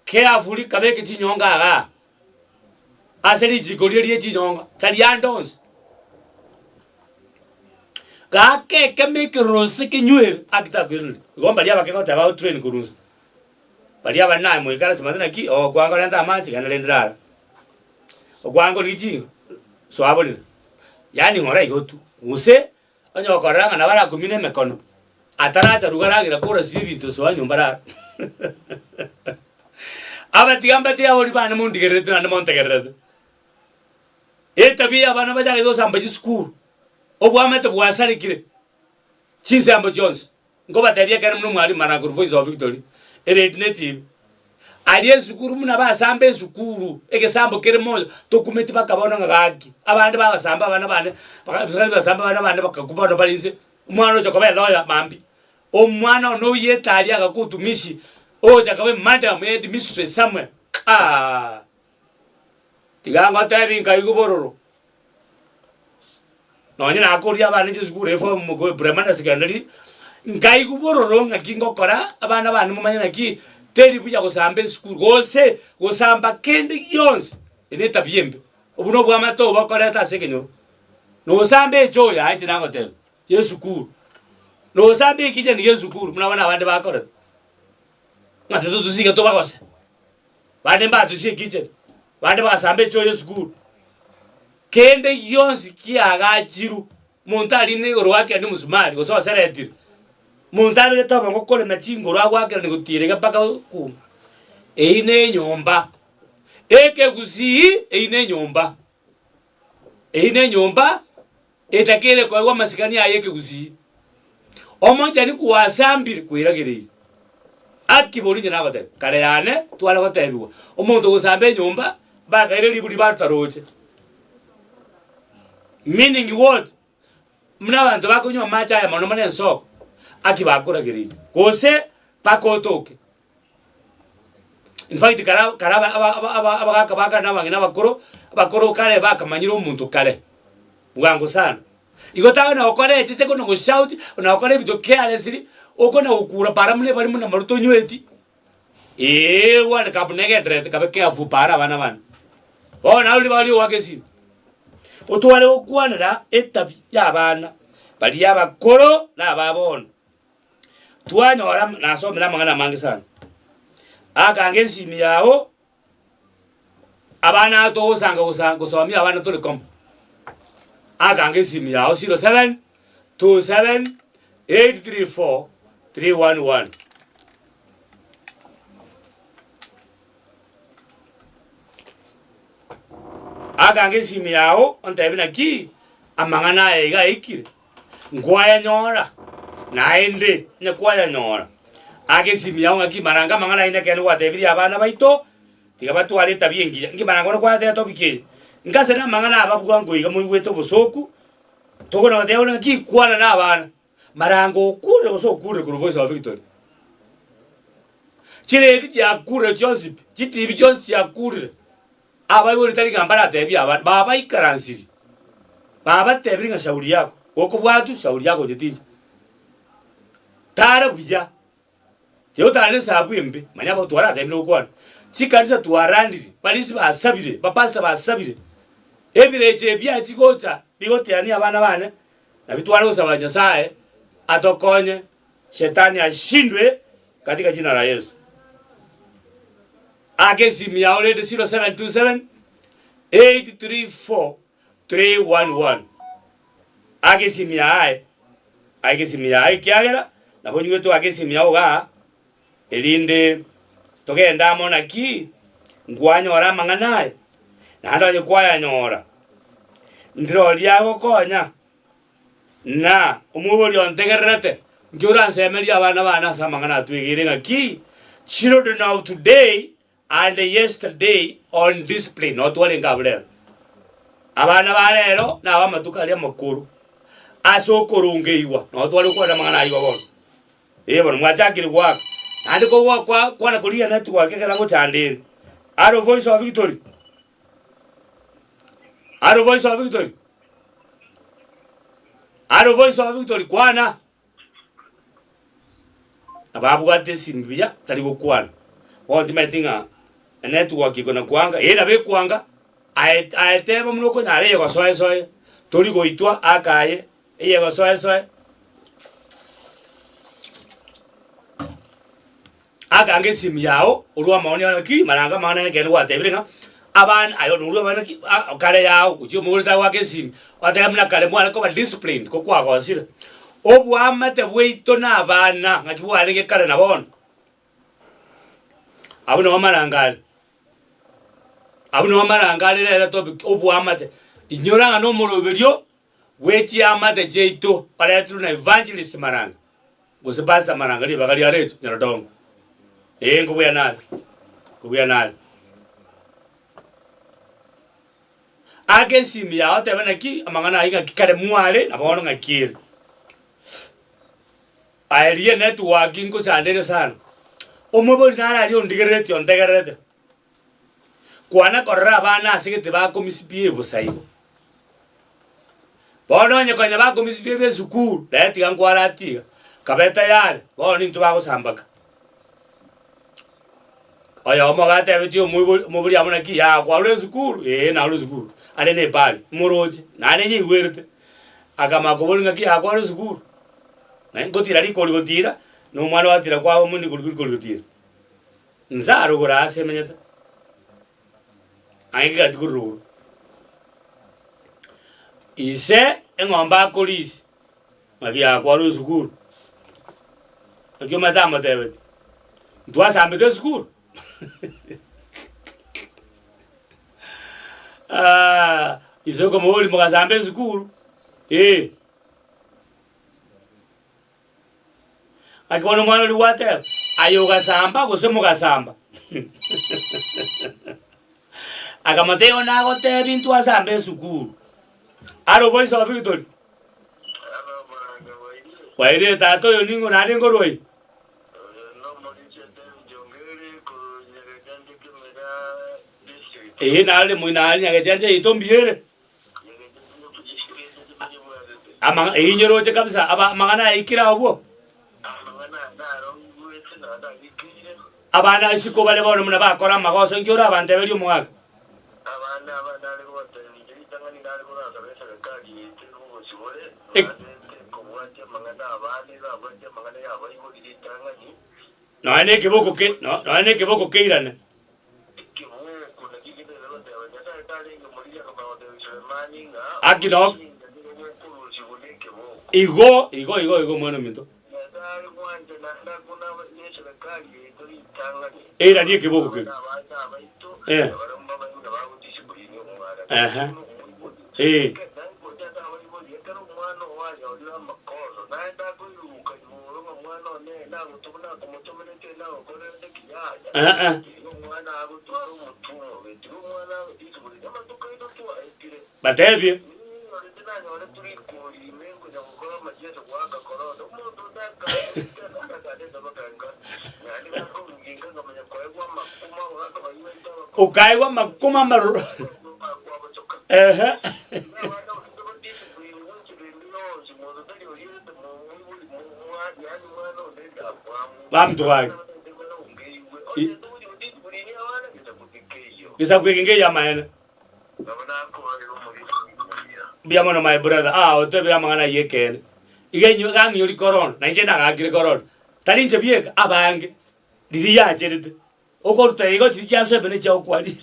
keafuri kabeke chinyonga igaa, ase richiko riria rie chinyonga, tari ande onsi. Gaka ekemo ekerorose kenywere, aki takoiraneria. Igo mbaria abake goteba agotrain korwa inse. Baria abanene aye moikarase manyete naki, oo kwankorenta amache genda rende rara. Okwangoria chingo, soa borere, yaani ng'ora igo tu, gose onye gokorora ng'a nabo arakumine emekono, ataracha ruga aragera korasibia ebinto soa nyomba rara. Abatiga mbatige abori bane mondigererete naende montegererete, etabia ya abana bachagete gosamba chisukuru, obwamate bwasarekire chinsembo chionsi. Nkobatebia ekeene buna omwalimu mana korwa Voice of Victory, eredi ne etibi. Aria esukuru buna basamba esukuru, egesambo kere moyo, tokumeti baka bono ng'a gaki. Abande bagasamba abana bane, baka basamba abana bane bakakwa bono bare inse, omwana ocha koba eloya mambia. Omwana one oyete aria agakwa utumishi, ogocha akaba emadam, eheadmistress somewhere, aah. Tiga ngotebi nkaigwa bororo. Nonye nakoria abana chisukuru eform ko primary na secondary, nkaigwa bororo ng'aki ngokora abana bane momanye naki, teri buya gosamba esukuru gose gosamba kende gionsi, eye na etabia embe. Obwo na obwamate obo okoreta ase ekenyoro, nosamba echoo yaye inche nagoteba, ya esukuru, nosamba ekicheni gia esukuru buna bono abande bakorete, ng'a titotosige tobagose. Bande mbatusie ekicheni, bande basambe echoo y'esukuru. Kende gionsi kiagachirwe, monto arinde igoro goakerania omosumari gose oseretire, monto abegete obongo korema chingoro agoakerania gotiira iga mpaka okuma. Eyio na enyomba, ekegusii eyio na enyomba, eyio na enyomba etakeire koegwa amasikani aye ekegusii. Omonchani kwasambire kweragereire. Aki boria inche nagotebia, kare yane tware gotebiwa, omonto ogosamba enyomba bakaire ribu riria bataroche. Meaning what? Buna abanto bakonywa amache aya mono mono ensoko, aki bakoragereiri, gose mpaka otoke. In fact kare kare aba aba aba aba abagaka ba kare na abang'ina abakoro, abakoro kare bakamanyire omonto kare, bwango sana. Igo tagokona gokora echeche kona goshout, kona gokora ebinto carelessly, okona gokura para buna ebari buna maru tonyweti, eeh world cup negendererete kabe careful para abana bane. Bono naye ribaga rigoaka esimi, otware gokwanera etabi ya abana, baria abakoro na aba bono. Twanyora nasomire amang'ana amange sana, akange esimi yago. Abana aba togosanga gosa gosomia abana tore komo, akanga esimi yao 07 27 834 311. Akanga esimi yao ontebi naki amang'ana aya iga aikire, nkwayanyora naende onye kwayanyora. Ake esimi yao ng'aki marango amang'ana aye nekeene gwatebirie abana baito, tiga batware etabia engiya. Nki marango bono kwayateba topic eye? Nkase na amang'ana aba bwango iga moigwete obosoku, tokona goteba buna ng'aki kwana na abana, marango okurire gose okurire korwa voice of victory. Chiredi chiakurire chionsi pi, chitibi chionsi chiakurire, abaibori tari ng'a mbaratebie abana, babaikaransirie, babatebirie ng'a shauri yako, gokobwatwa shauri yako inche tinche. Tara buya, tiga otare na esabu embe, manya abo twaratemire gokwana. Chikanisa twarandire, barisi basabire, bapastor basabire, ebirecha ebi biachia gocha bigotiania abana bane, nabio tware gosaba Nyasaye atokonye shetani ashindwe katika jina la Yesu. Aka esimi yao rende 0727 834 311 Aka esimi yaye, aka esimi yaye ekiagera nabo onyigwete goaka esimi yao igaa, erinde togende amo naki nkwanyora amang'ana aya, naende onye kwayanyora, ndirorio agokonya, na omobori ontegererete, nki oransemerie abana bane ase amang'ana atwegeire ng'aki, children of today And yesterday on discipline noo twarenge abwo rero. Abana ba rero nabo amatuko aria amakoro ase okorongeigwa noo tware gokwana amang'ana aywo bono. Eh bono mwachakire goaka naende kogwa kwana koria network ekero ngochandere. Aro voice of victory, aro voice of victory. Aro Voice of Victory kwana. Nabo abwate esimi buya tari gokwana. Bono timanyeti ng'a enetwork eko na kwanga, ee nabo ekwanga, aye aye teba buna okonyara eye gosoe soe, tori goitwa aka aye, eye gosoe soe. Akange esimi yao orwe amaoni ao naki maranga amang'ana y'ekeene gwatebire ng'a abana aye norwe abana ki a kare yao gochia omogwere tagoaka esimi, otebe buna kare mware koba disciplined ko kwagosire. Oboamate bwaito na abana ng'aki bwarenge kare na bono. Abwo nabo amaranga are, abwo nabo amaranga are rero topic oboamate, inyora ng'a na omoroberio bwe chiamate chiaito baretirwe na Evangelist Maranga. Gose Pastor Maranga ribaga ria Recho Nyarudongo. Ee nkobuya nare. Nkobuya nare. Aka esimi yao otebe naki amang'ana ayio ng'aki kare mware na bono ng'aki ere. Aye rigia enetwork nkochandere sana. Omobori nare aria ondigereretie ontegererete. Kwana korora abana ase gete bakomisibie bosa igo. Bono onye konya bakomisibie be esukuru, rero tiga nkwaratie iga, kabe tayari, bono intwe bagosambaka. Oyomo iga atebetie omoibori omobori amo naki, yaa kwarure esukuru? Eeh narure esukuru, are na ebag, moroche, naende nyaigwerete. Akamanya koboria ng'aki yaa kwarure esukuru? Naye ngotira rikori gotira, na omwana gwatira kwabo moni rikori rikori gotira. Inse arogoro aase emenyete, ang'e kegati korwa rogoro. Ise eng'ombe akorisia, ng'aki yakwarwa esukuru, naki omanyete amotebetie, ntwasambete esukuru ise okomoboria mogasamba esukuru, eh. Naki bono omwana oria gwateba, Aye ogasamba gose mogasamba? Akamotebia, Igo nagotebia intwe asambe esukuru. Aro Voice of Victory. Bwairire tata oyo ning'o naende nkorwa ii? Ee nare moino aria Nyagechenche yaito mbuya ere. Amang'a eyio nyeroche kabisa aba amang'ana ayaikire abwo. Abana isiko bare bono buna bakora amagoso inki orabanteberie omogaka? Ek- Nonya na ekeboko ke no- nonya na ekeboko keirane. Ekeboko nakio getari goteba, Nyasae tarenge omoriri akamanya gotebia Sulemani ng'a Aki nok. oboyinga nigo bokorusigwa nekeboko. Igo, igo, igo, igo, omwana ominto. Nyasae are gwancha naende akune neserekari yaito ritang'ani, Eiranie ekeboko keria. abana abaito Eh. na barabwo mbabae buna bagochia isiko riria omwana. Ehe. Buna omoibori. Eh. Eke- naingocha ase abaibori, ekero omwana oo anyorire amakoso, naende akoiruruka igoro ng'a mwana one nagotoma nakomotomerete nagokorerete ki? Yaya. Eh, eh. Batebie. Okaegwa amakoma amaroro. Ehe. Bamotware. Gesaku eke nkey'amaene. Mbuya mono my brother, ah otebire amang'ana ayio ekeene. Iga inyo iga ang'inyori korona, na inche nagakire korona. Tari inche bieka, abange, riria yacherete, okoruta igo chiria chiasoa ime chiagokwarire.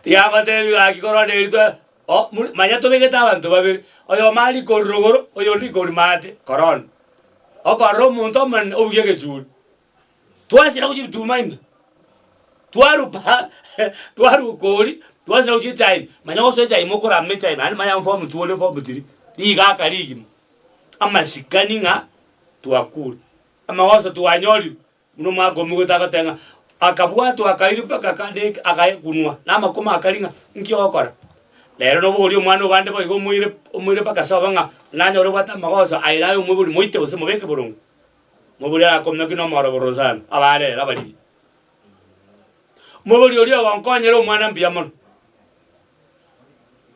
Tiga ngotebi gaki korona eria twa o manya tobegete abanto babere, oyomo aria korwa rogoro, oyonde korwa maate, korona. Okorora omonto omonene obugia egechuri. Twasira gochia ebituma ime, twarupa twaruka oria, twasira gochia echae ime, manya gosoa echae ime okorama echae ime naende manya form two ore form three, rigaka rigima. Amasikani ng'a twakure, amagoso twanyorire, buna omwaka omogote agoteba ng'a akabwatwa akairwa mpaka kane akaekunwa, na amakoma akaria ng'a nki ogokora. Rero nobogoria omwana obande boigo omoire omoire mpaka sobo ng'a nanyore obwate amagoso aye naye omoibori moite gose mobeke boronge. Mobori arakominyokia nomoroboro sana, abarere abariri. Mobori oria ogonkonyera omwana mbuya mono,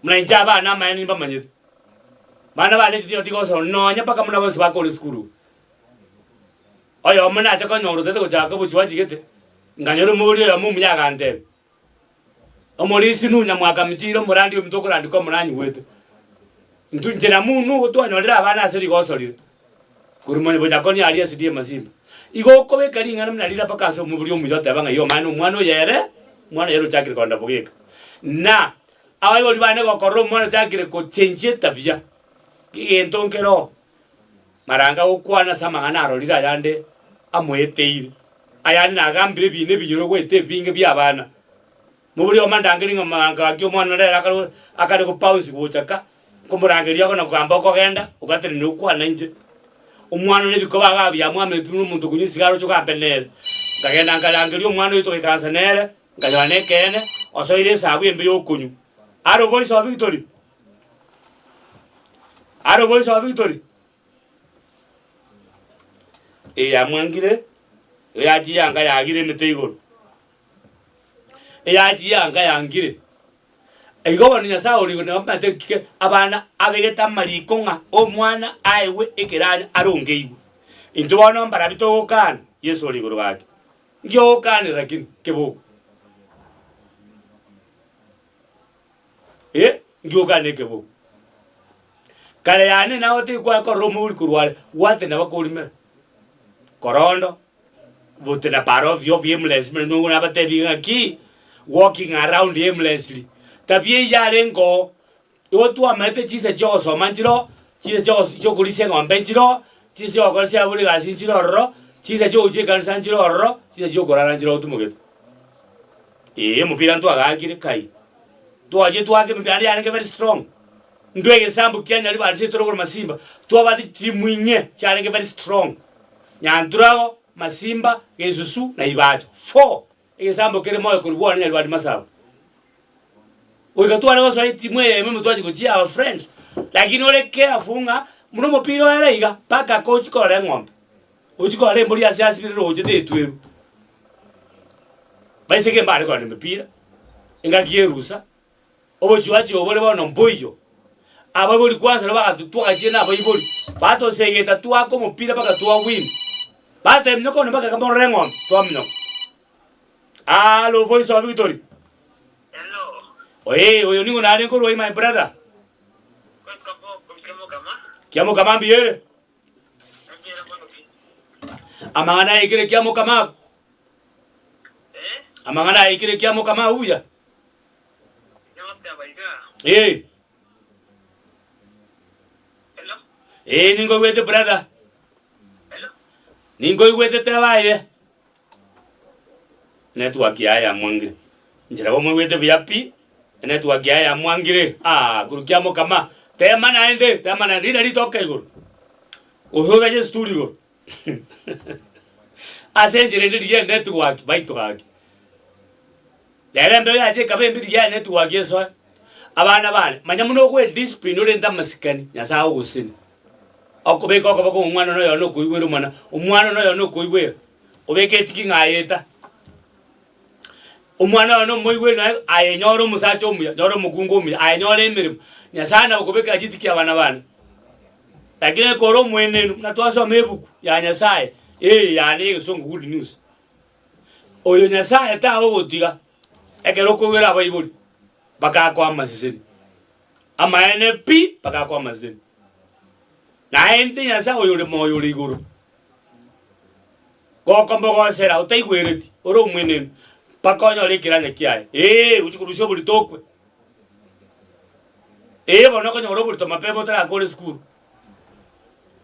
buna inche abana amaene nimbamanyete. Bana bane inche tinyoti gosoma nonya mpaka buna bonsi bakore esukuru. Oyomo nache konyora otagete gochaka obochie gwachigete, nkanyora omobori oyomo omuya agantebia, omorisia nunya mwaka mchire omorandi ominto okorandika omoranyigwete. Intwe inche na munu igo twanyorire abana ase rigoso rire, korwa monye bonyakoni aria SDA Masimba. Igo okobeka ring'ana buna riria mpaka ase omobori omuya oteba ng'a igo omanye na omwana oyo ere, omwana oyo ere ochakire kogenda bogeka. Na abaibori bane gokorora omwana ochakire gochenchia etabia, egento nkere oo, mara ngagokwana ase amang'ana arorire ayande amoeteire, ayande nagambire ebina ebinyoro goeta ebinge bia abana. Mobori omo ndangerie ng'a mara ngaki omwana rero akare akare go bounce gocha ka, nkomorangeria agwo na kogamba okogenda, ogatenenia okwana inche. Omwana one ebikoba iga biamwamereti buna omonto okonywa esigara oche ogambe nere. Nkagenda nkarangeria omwana oyo togaikaransa nere, nkanyora nekeene, osoire esabu embe ya okonywa. Aro voice of victory, aro voice of victory. Eye yamwangire, eyachia yanga yagire emete igoro. Eyachia yanga yangire. Igo bono Nyasaye ore igoro nabamanyete ki abana abegete amariko ng'a omwana aegwe ekeranya arongeigwe. Intwe bono mbarabwo togokana, Yeso ore igoro gaki. Nki ogokanera lakini keboko? Eh, nki ogokanera ekeboko? Kare yane nago tikwa korora omobori korwa are, gwatena bakorimera, korondo. Botena para ovio ovio aimless buna nigo nabatebi ng'aki, walking around aimlessly. Tabia eyio yarenge oo, igo twamaete chinsa chia ogosoma nchiroo, chinsa chia ogosi chia okorisia eng'ombe nchiroo, chinsa chia ogokora chiabure egasi nchire ororo, chinsa chia ogochia ekanisa nchire ororo, chinsa chia okorara nchire otimogete. Eeh omopira ntwagaakire kai, twachire twaaka emepira naende yarenge very strong, intwe egesambo kia Nyaribari ase tore korwa Masimba, twabwate chitimu inye chiarenge very strong. Nyanturago, Masimba, Gesusu na Ibacho. Four! Egesambo kere moyo korwa bwane Nyaribari Masaba. Goika tware gosoa etimu eyemo ime twachia gochia our friends. Lakini ore careful ng'a buna omopira oere iga mpaka kochi korora eng'ombe. Ochi korora embori ase asibire roche tetweru. Baiseke mbare korora emepira, engaki ya erusa, Obochwachi obore bono mboiyo. Abaibori kwansa nabo bagatotwachia na abaibori, batosegeta twaka omopira mpaka twa win. Batebia minyoka one mpaka morore eng'ombe, twaminyoka. Hallo voice of victory. Hello. Oye, oyo nigo nare nkorwa my brother. Kiamokama. Kiamokama mbiyere. Amang'ana aikire kiamokama. Amang'ana aikire kiamokama buya. Ee. Ee, ninkoigwete brother. Ninkoigwete teba aye. Network yaye yamwangire. Inchera bomoigwete buya pi, enetwork yaye yamwangire. Ah, korwa kiamokama. Tema naende, tema naende, rina ritoke igoro. Gose ogache esituri igoro. Ase enchera ende rigia enetwork, baito gaki. Rero embeo yacha ekaba embe rigiya enetwork esoe. Abana bane, manya buna ogoediscipline orente amasikani, Nyasaye agogosesenia. Okobeka okoboko ng'a omwana one oyono okoigwera omwana, omwana one oyono okoigwera, obeke etiki ng'a aye eta. Omwana oyono omoigweri naye aye nyora omosacha omuya, nyora omokungu omuya, aye nyora emeremo. Nyasaye nagokobekera chitiki abana bane. Lakini ekero ore omoenenu, buna twasoma ebuku ya Nyasaye, eye yane ya egesongo good news. Oyo Nyasaye tagogotiga ekero okoigwera abaibori, bagakoa amaseseni. Amaene pi, bagakoa amaseseni. Naende Nyasaye oyore moyo ore igoro, gokomogosera otaigwereti, ore omwenenu, mpaka onyore ekeranya kiaye. Ee, gochia korusia oborito okwe. Ee, bono okonyora oborito mapema otarakora esukuru.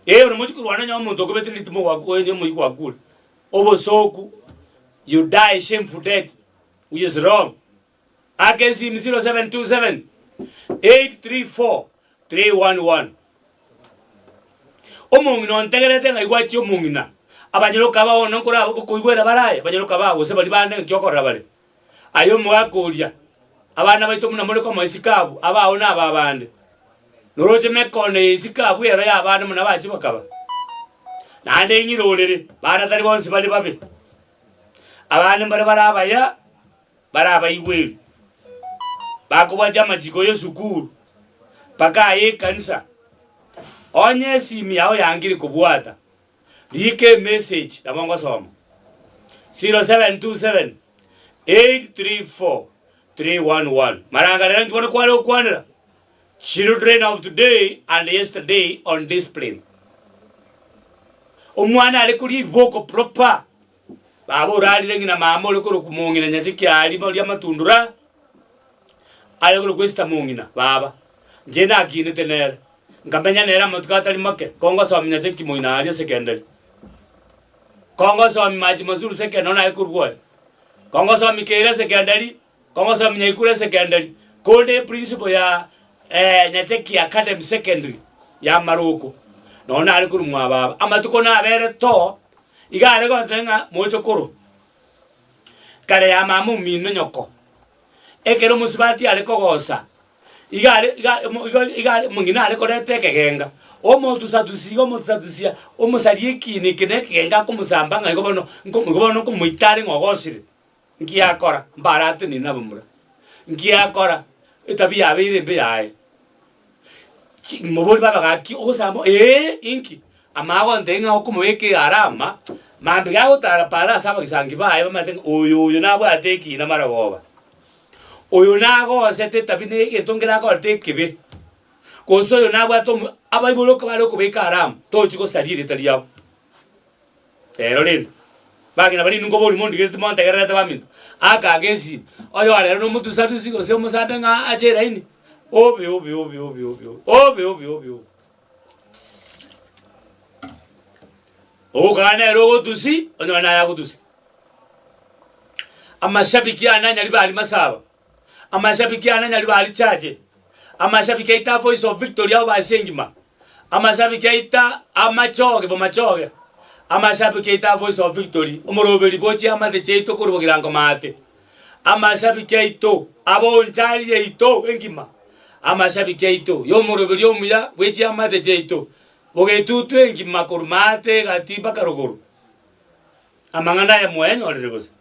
Ee, bono mochie korwana onye omonto okobete ritimo gwakure onye omoyio gwakure. Obosooku, you die shameful death, which is wrong. Aka esimi 0727 834 311. Omong'ina ontegerete ng'a igwachia omong'ina, abanyaroka aba bono nkora okoigwera bare aye, abanyaroka bago gose baria bande ng'aki okorora bare. Aye omogaka oria, abana baito buna more komoa isiko abwo, abao na aba abande. Noroche mekono eye isiko abwo ero y'abana buna bachia bakaba. Naende ing'irorere, bana tari bonsi bare babe. Abande mbare bare abaya, bare abaigweri, bakobwatia amachiko y'esukuru, mpaka aye ekanisa. Onye esimi yao yangire kobwata, rika emessage nabo ngosoma. 0727 834 311. Maranga rero inki bono kware gokwanera? Children of today and yesterday on discipline. Omwana are koria iboko proper. Baba orarire ng'ina mama ore korokwa mong'ina nyachikiari baria amatundura are korokwa Esther mong'ina baba. Inche nakinete nere, nkamenya nere amatuko atari make, ko ngosomia nyacheki moino aria secondary. Ko ngosomia Machi Masuru secondary nonya naye korwa oye. Ko ngosomia Keira secondary, ko ngosomia Nyaikura secondary, konde eprinciple ya Nyacheki Academy Secondary ya Maroko, nonya nare korwa mwa baba. Amatuko nabere too, iga are gontebia ng'a mochokoro, kare ya mama omino nyoko, ekero omosubati are kogosa, iga are iga emo iga iga are omong'ina are koreta ekegenga, omotusatusia iga omotusatusia, omosaria ekiina eke na ekegenga akomosamba ng'a igo bono nko igo bono nkomoita are ng'a ogosire. Nki akora? Mbare atenene nabamura. Nki akora? Etabia yabeire embe yaye. Chi mobori baba gaki ogosamba ee inki? Amanye gontebia ng'a okomobeka earama, mambia gagotara para ase abagisangi baye bamanyete ng'a oyo oyo nabwate ekina marogoba. Oyo nagosete etabi na egento nkere akorete ekebe, gose oyo nabwate omo abaibori oka bare okobeka arama, tochi gosaria erieta riabo. Rero rende, bagina baria inwe nkoboria mondigereti montegererete baminto, akange esimi, oyo arero nomotusatusi gose omosambe ng'a ache eraini, obe obe obe obe obe obe obe obe obe. Ogokana nere ogotusi, onyore naye agotusi. Amashabiki ane anyari bari masaba, amashabiki ane anyari bari chache, amashabiki aito a Voice of Victory abo base engima, amashabiki aito amachoge bomachoge, amashabiki aito a Voice of Victory, omoroberi bwa chiamate chiaito korwa bogirango maate, amashabiki aito abonchari yaito engima, amashabiki aito ya omoroberi omuya bwe chiamate chiaito, bogetutu engima korwa maate egati mpaka rogoro. Amang'ana aya mwayanyorire gose?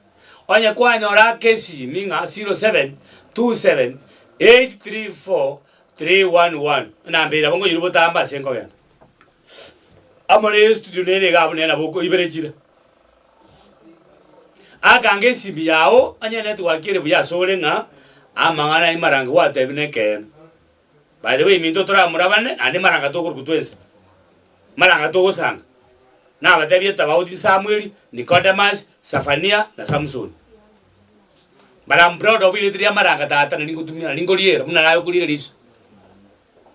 Onye kwanyora ake esimi ng'a 0727834311 enamba ere nabo nkoyerwa botambe ase nkogenda. Amo na estudio nere iga abwo nere nabo okoibera chire. Akange esimi yago onye network ere buya asore ng'a amang'ana aye marange gwatebia nekeene. By the way minto toramorabane naende maranga tokorokwa twensi, maranga togosanga. Nabatebie tofauti Samuel, Nicodemus, Safania na Samson. But I'm proud of erieta ria maranga tata nari ngotumia nari nkoriera buna naye okoriera riso.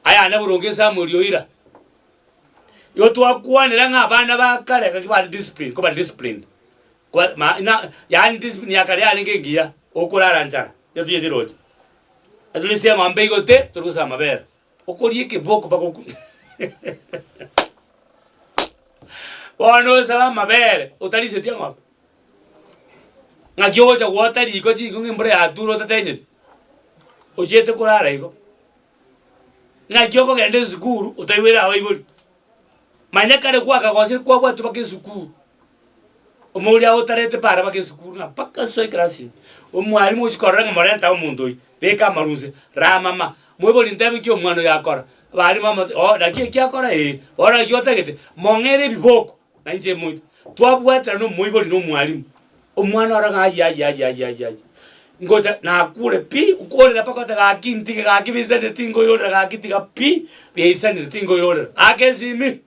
Ayane boronge Samuel oira. Igo twakwanera ng'a abana ba kare gaki bare discipline koba disciplined. Kwa ma na yaani discipline ya kare yarenge engiya, okorara nchara, tetoyeti roche. At least eng'ombe igote tori gosaba amabere, okoria ekeboko mpaka okwe bono osabe amabere otariseti eng'ombe, ng'aki ogocha gwota riko chinko ng'a embura yature otatenyeti, ochiete korara igo. Ng'aki okogenda esukuru otaigwere abaibori, manya kare kwakagosire kwabwatwa mpaka esukuru. Omoria otarete para mpaka esukuru ng'a mpaka soe ekerasi ime. Omwalimu ogochia korora ng'a morente omonto oyio, beka amaru inse, ramama, moibori ntebi ki omwana oyo akora, abalimu bamote oo naki eki akora ee, bono naki otagete, mong'ere ebiboko, na inche moite. Twabwaterana omoibori na omwalimu, omwana ore ng'a ayia ayia ayia ayia ayia ayia, ngocha nakure pi, okorera mpaka ote gaki ntige gaki biisanire tinkoirorera gaki tiga pi, biaisanire tinkoirorera, aka esimi.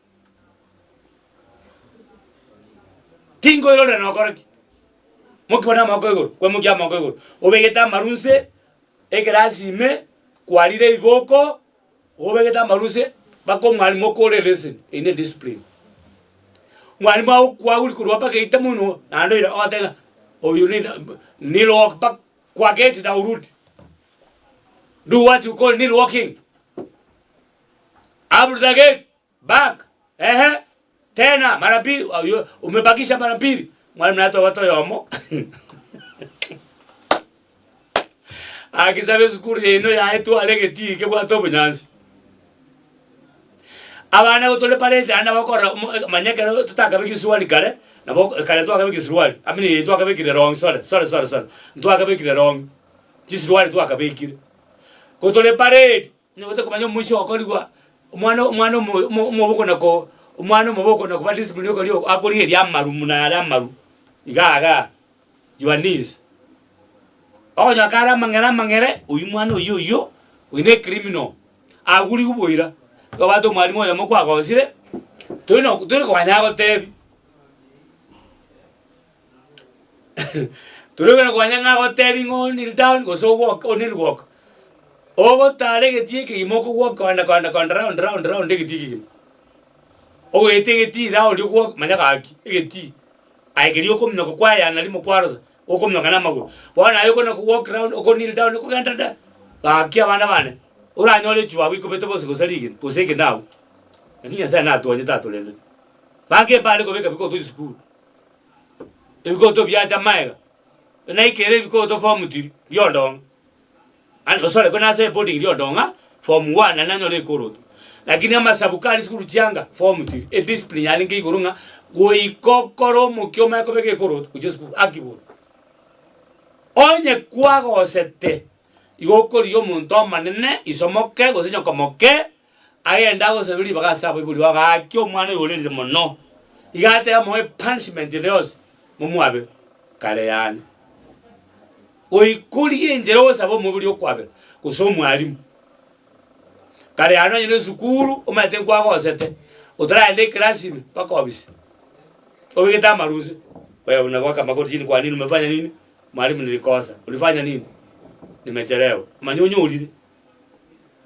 Tinkoirorera nokore ki? Mokibone amaboko igoro, kwemokia amaboko igoro, obegete amaru nse, ekerasi ime, kwarire ebiboko, obegete amaru nse, mpaka omwalimu okore eleseni, eyio ne discipline. Mwalimu agokwaguri korwa mpaka eita monwe, naende oira ogoteba ng'a oyo nende nilwalk mpaka kwa gate na urudi. Do what you call kneel walking. Up to the gate. Back, ehe, tena mara mbili, oyo umebakisha mara mbili, mwalimu naye twabwate oyomo agisabe esukuru yaino yaetware egetii kebwate obonyansi. Abana igo tore parade naende nabo okorora omo manya ekero totakabekire suruari kare, nabo kare twakabekire suruari, I mean twakabekire rongi sorry sorry sorry sorry, ntwakabekire rongi, chisuruari twakabekire. Ko tore parade. Onye gote komanya omoisia okorigwa. Omwana omwana omo omo omobe okona ko omwana omobe okona koba discipline okoria akorigereria amaru buna are amaru iga igaa your knees. Okonyora kare amang'ere amang'ere, oywo mwana oywo oywo, oywo ne ecriminal, agurigwe boira. Tobwate omwalimu oyomo kwagosire, tori no tori koganya agotebi tori koganya ng'a agotebi ng'a o kneel down gose ogwoke o kneel gwoka. Ogotara egetii ekegima okogwoka kogenda kogenda kogenda round round round egetii ekegima. Ogoeta egetii round ogwoka manya gaki egetii, aye keria okominyoka kwayana rimo kwarosa. Okominyoka namagoro, bono aye okona ko walk round oko kneel down okogenda da, gaki abana bane, oranyore echuabu ekobete bose gose rigena, gose ekende abwo. Lakini Nyasaye natwanyete atorendete. Bange mbare kobeka bikoto chisukuru, ebikoto biacha maega, naikere ebikoto form three, riondong'a. Yaani osore ko nase eboarding riondong'a form one naende nanyore ekoroto. Lakini amasabu kare chisukuru chianga form three, ediscipline yarenge igoro ng'a goika okore omokia omanye kobeka ekoroto gochia esukuru haki bono. Onye kwagosete, igo okorigia omonto omonene iso moke gose nyoko moke, agende agosabe ribaga ase abaibori bao gaki omwana oyo orerire mono, iga atebe moe punishment ende yonsi, momwabere kare yaani. Goika origie enchera ogosabe omoibori okwabera, gose omwalimu. Kare yaani onye na esukuru, omanyete nkwagosete, otaragenda eclass ime mpaka ofisi, obegete amaru inse, wewe unaweka magoti chini kwa nini umefanya nini? Mwalimu nilikosa, ulifanya nini? Nimechelewa, manya onyorire.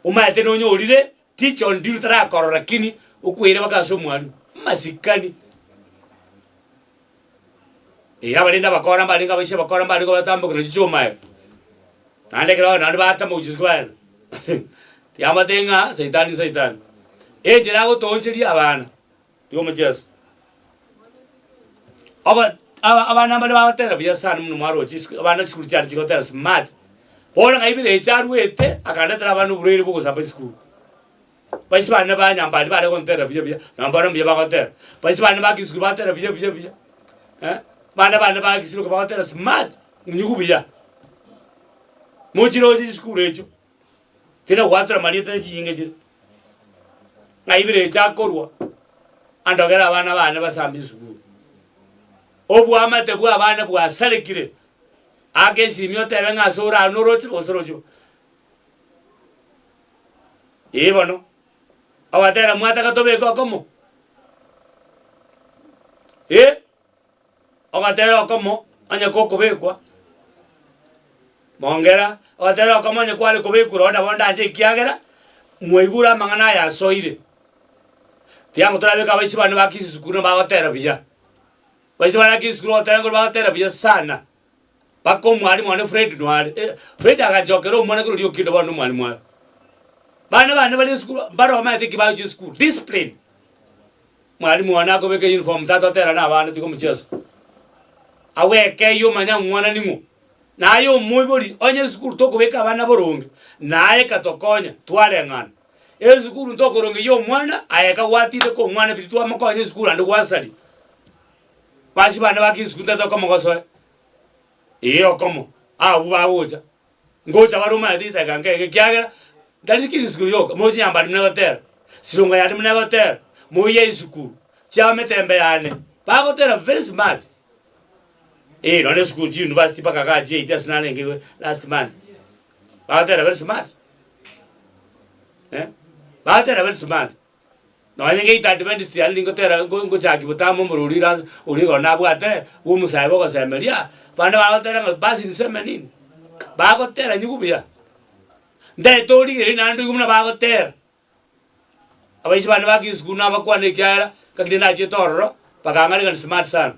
Omanyete nonyorire teacher on duty tarakorora lakini okweire mpaka ase omwalimu, amasikani. Eeh abarende abakora mbarenge abaisia abakora mbarenge batambokera chichuma ere. Naende ekero bono naende batama gochia isiko baye tiga mbatebie ng'a saitani saitani. Enchera agotooncheria abana, tiga omocheso. Ogo aba abana mbare bagotera buya sana buna mwaroche isiko abana chisukuru chiane chigotera smart, bono ng'ai birecha arwete akandetera abana oborwaire bwa ogosamba esukuru. Baise bane ba Nyambari bare gontera buya buya, na mbaro mbuya bagotera. Baise bane ba Kisukuru batera buya buya buya, eh, bana bane ba Kisiruka bagotera smart, ng'inyigwe buya. Mochiroche chisukuru echio, tindi gwatora marieta ne chinyinga chire. Ng'ai birecha akorwa, andogere abana bane basambe esukuru. Oboamate bwa abana bwasarekire, aka esimi otebe ng'a ase ore aro noroche gose oroche bo. Ee bono, abatera mwataka tobeke okomo? Eh, ogatera okomo onye gokobekwa, mongera, ogatera okomo onye kware kobekwa roho nabo ndanche ekiagera, mwaigure amang'ana aya asoire. Tiga torabeke abaisia bane ba Kisii sukuru nabo bagotera buya, abaisia bare Kisii sukuru ogotera nkoro bagotera buya sana. Mpaka omwalimu one Fred noare, eh, Fred aganchokera omwana kero riokinda bono nomwalimu are. Bana bane bare esukuru mbare bamaete eki bagochia esukuru, discipline. Mwalimu one akobeka uniform tata otera na abana tiga omocheso. Agwekeyie omanye omwana ning'o. Naye omoibori onye esukuru tokobeka abana boronge, naye katokonya twareng'ana. Esukuru ntokorongeyia omwana, aye kagwatindeka omwana biria twamokonya esukuru naende gwasaria. Bachia bande ba Kisukuru tata okomogosoe, ee okomo, abwo bagocha, ngocha bare omanyete chidakika nke iga ekiagera, tari Kisukuru yoka, moche Nyambari buna egotera, Sironga yane buna egotera, moiye esukuru, chiametembe yane, bagotera very smart, eh nonye esukuru chiuniversity mpaka igaa GIT ase narenge igo last month, bagotera very smart, eh, bagotera very smart. Nonye ngeita Adventist yaani ningotera ngo- ngochaki botambe omorori ira oria igoro nabwate bwa omosae bogosemeria, bande bagotera ng'a basi niseme nini? Bagotera nyigwe buya, ntaete origereria naende oigwe buna bagotera. Abaisia bande ba kisukuru nabakwana ekiagera, ekero nachiete ororo, bakang'arigania smart sana.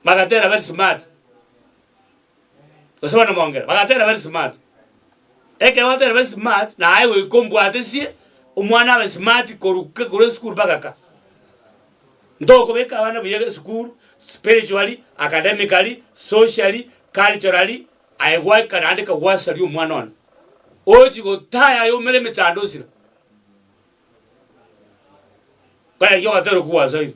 Bagatera very smart, gose bono mongere, bagatera very smart. Ekero gwatera very smart, naye goika ombwatesie, omwana abe smart korwa ka korwa esukuru mpaka ka. Ntokobeka abana buya esukuru, spiritually, academically, socially, culturally, aye gwaika naende kagwasaria omwana one. Ochi gotaya aye omere emechando osira. Kore ekio ogotera okwo gwasoire.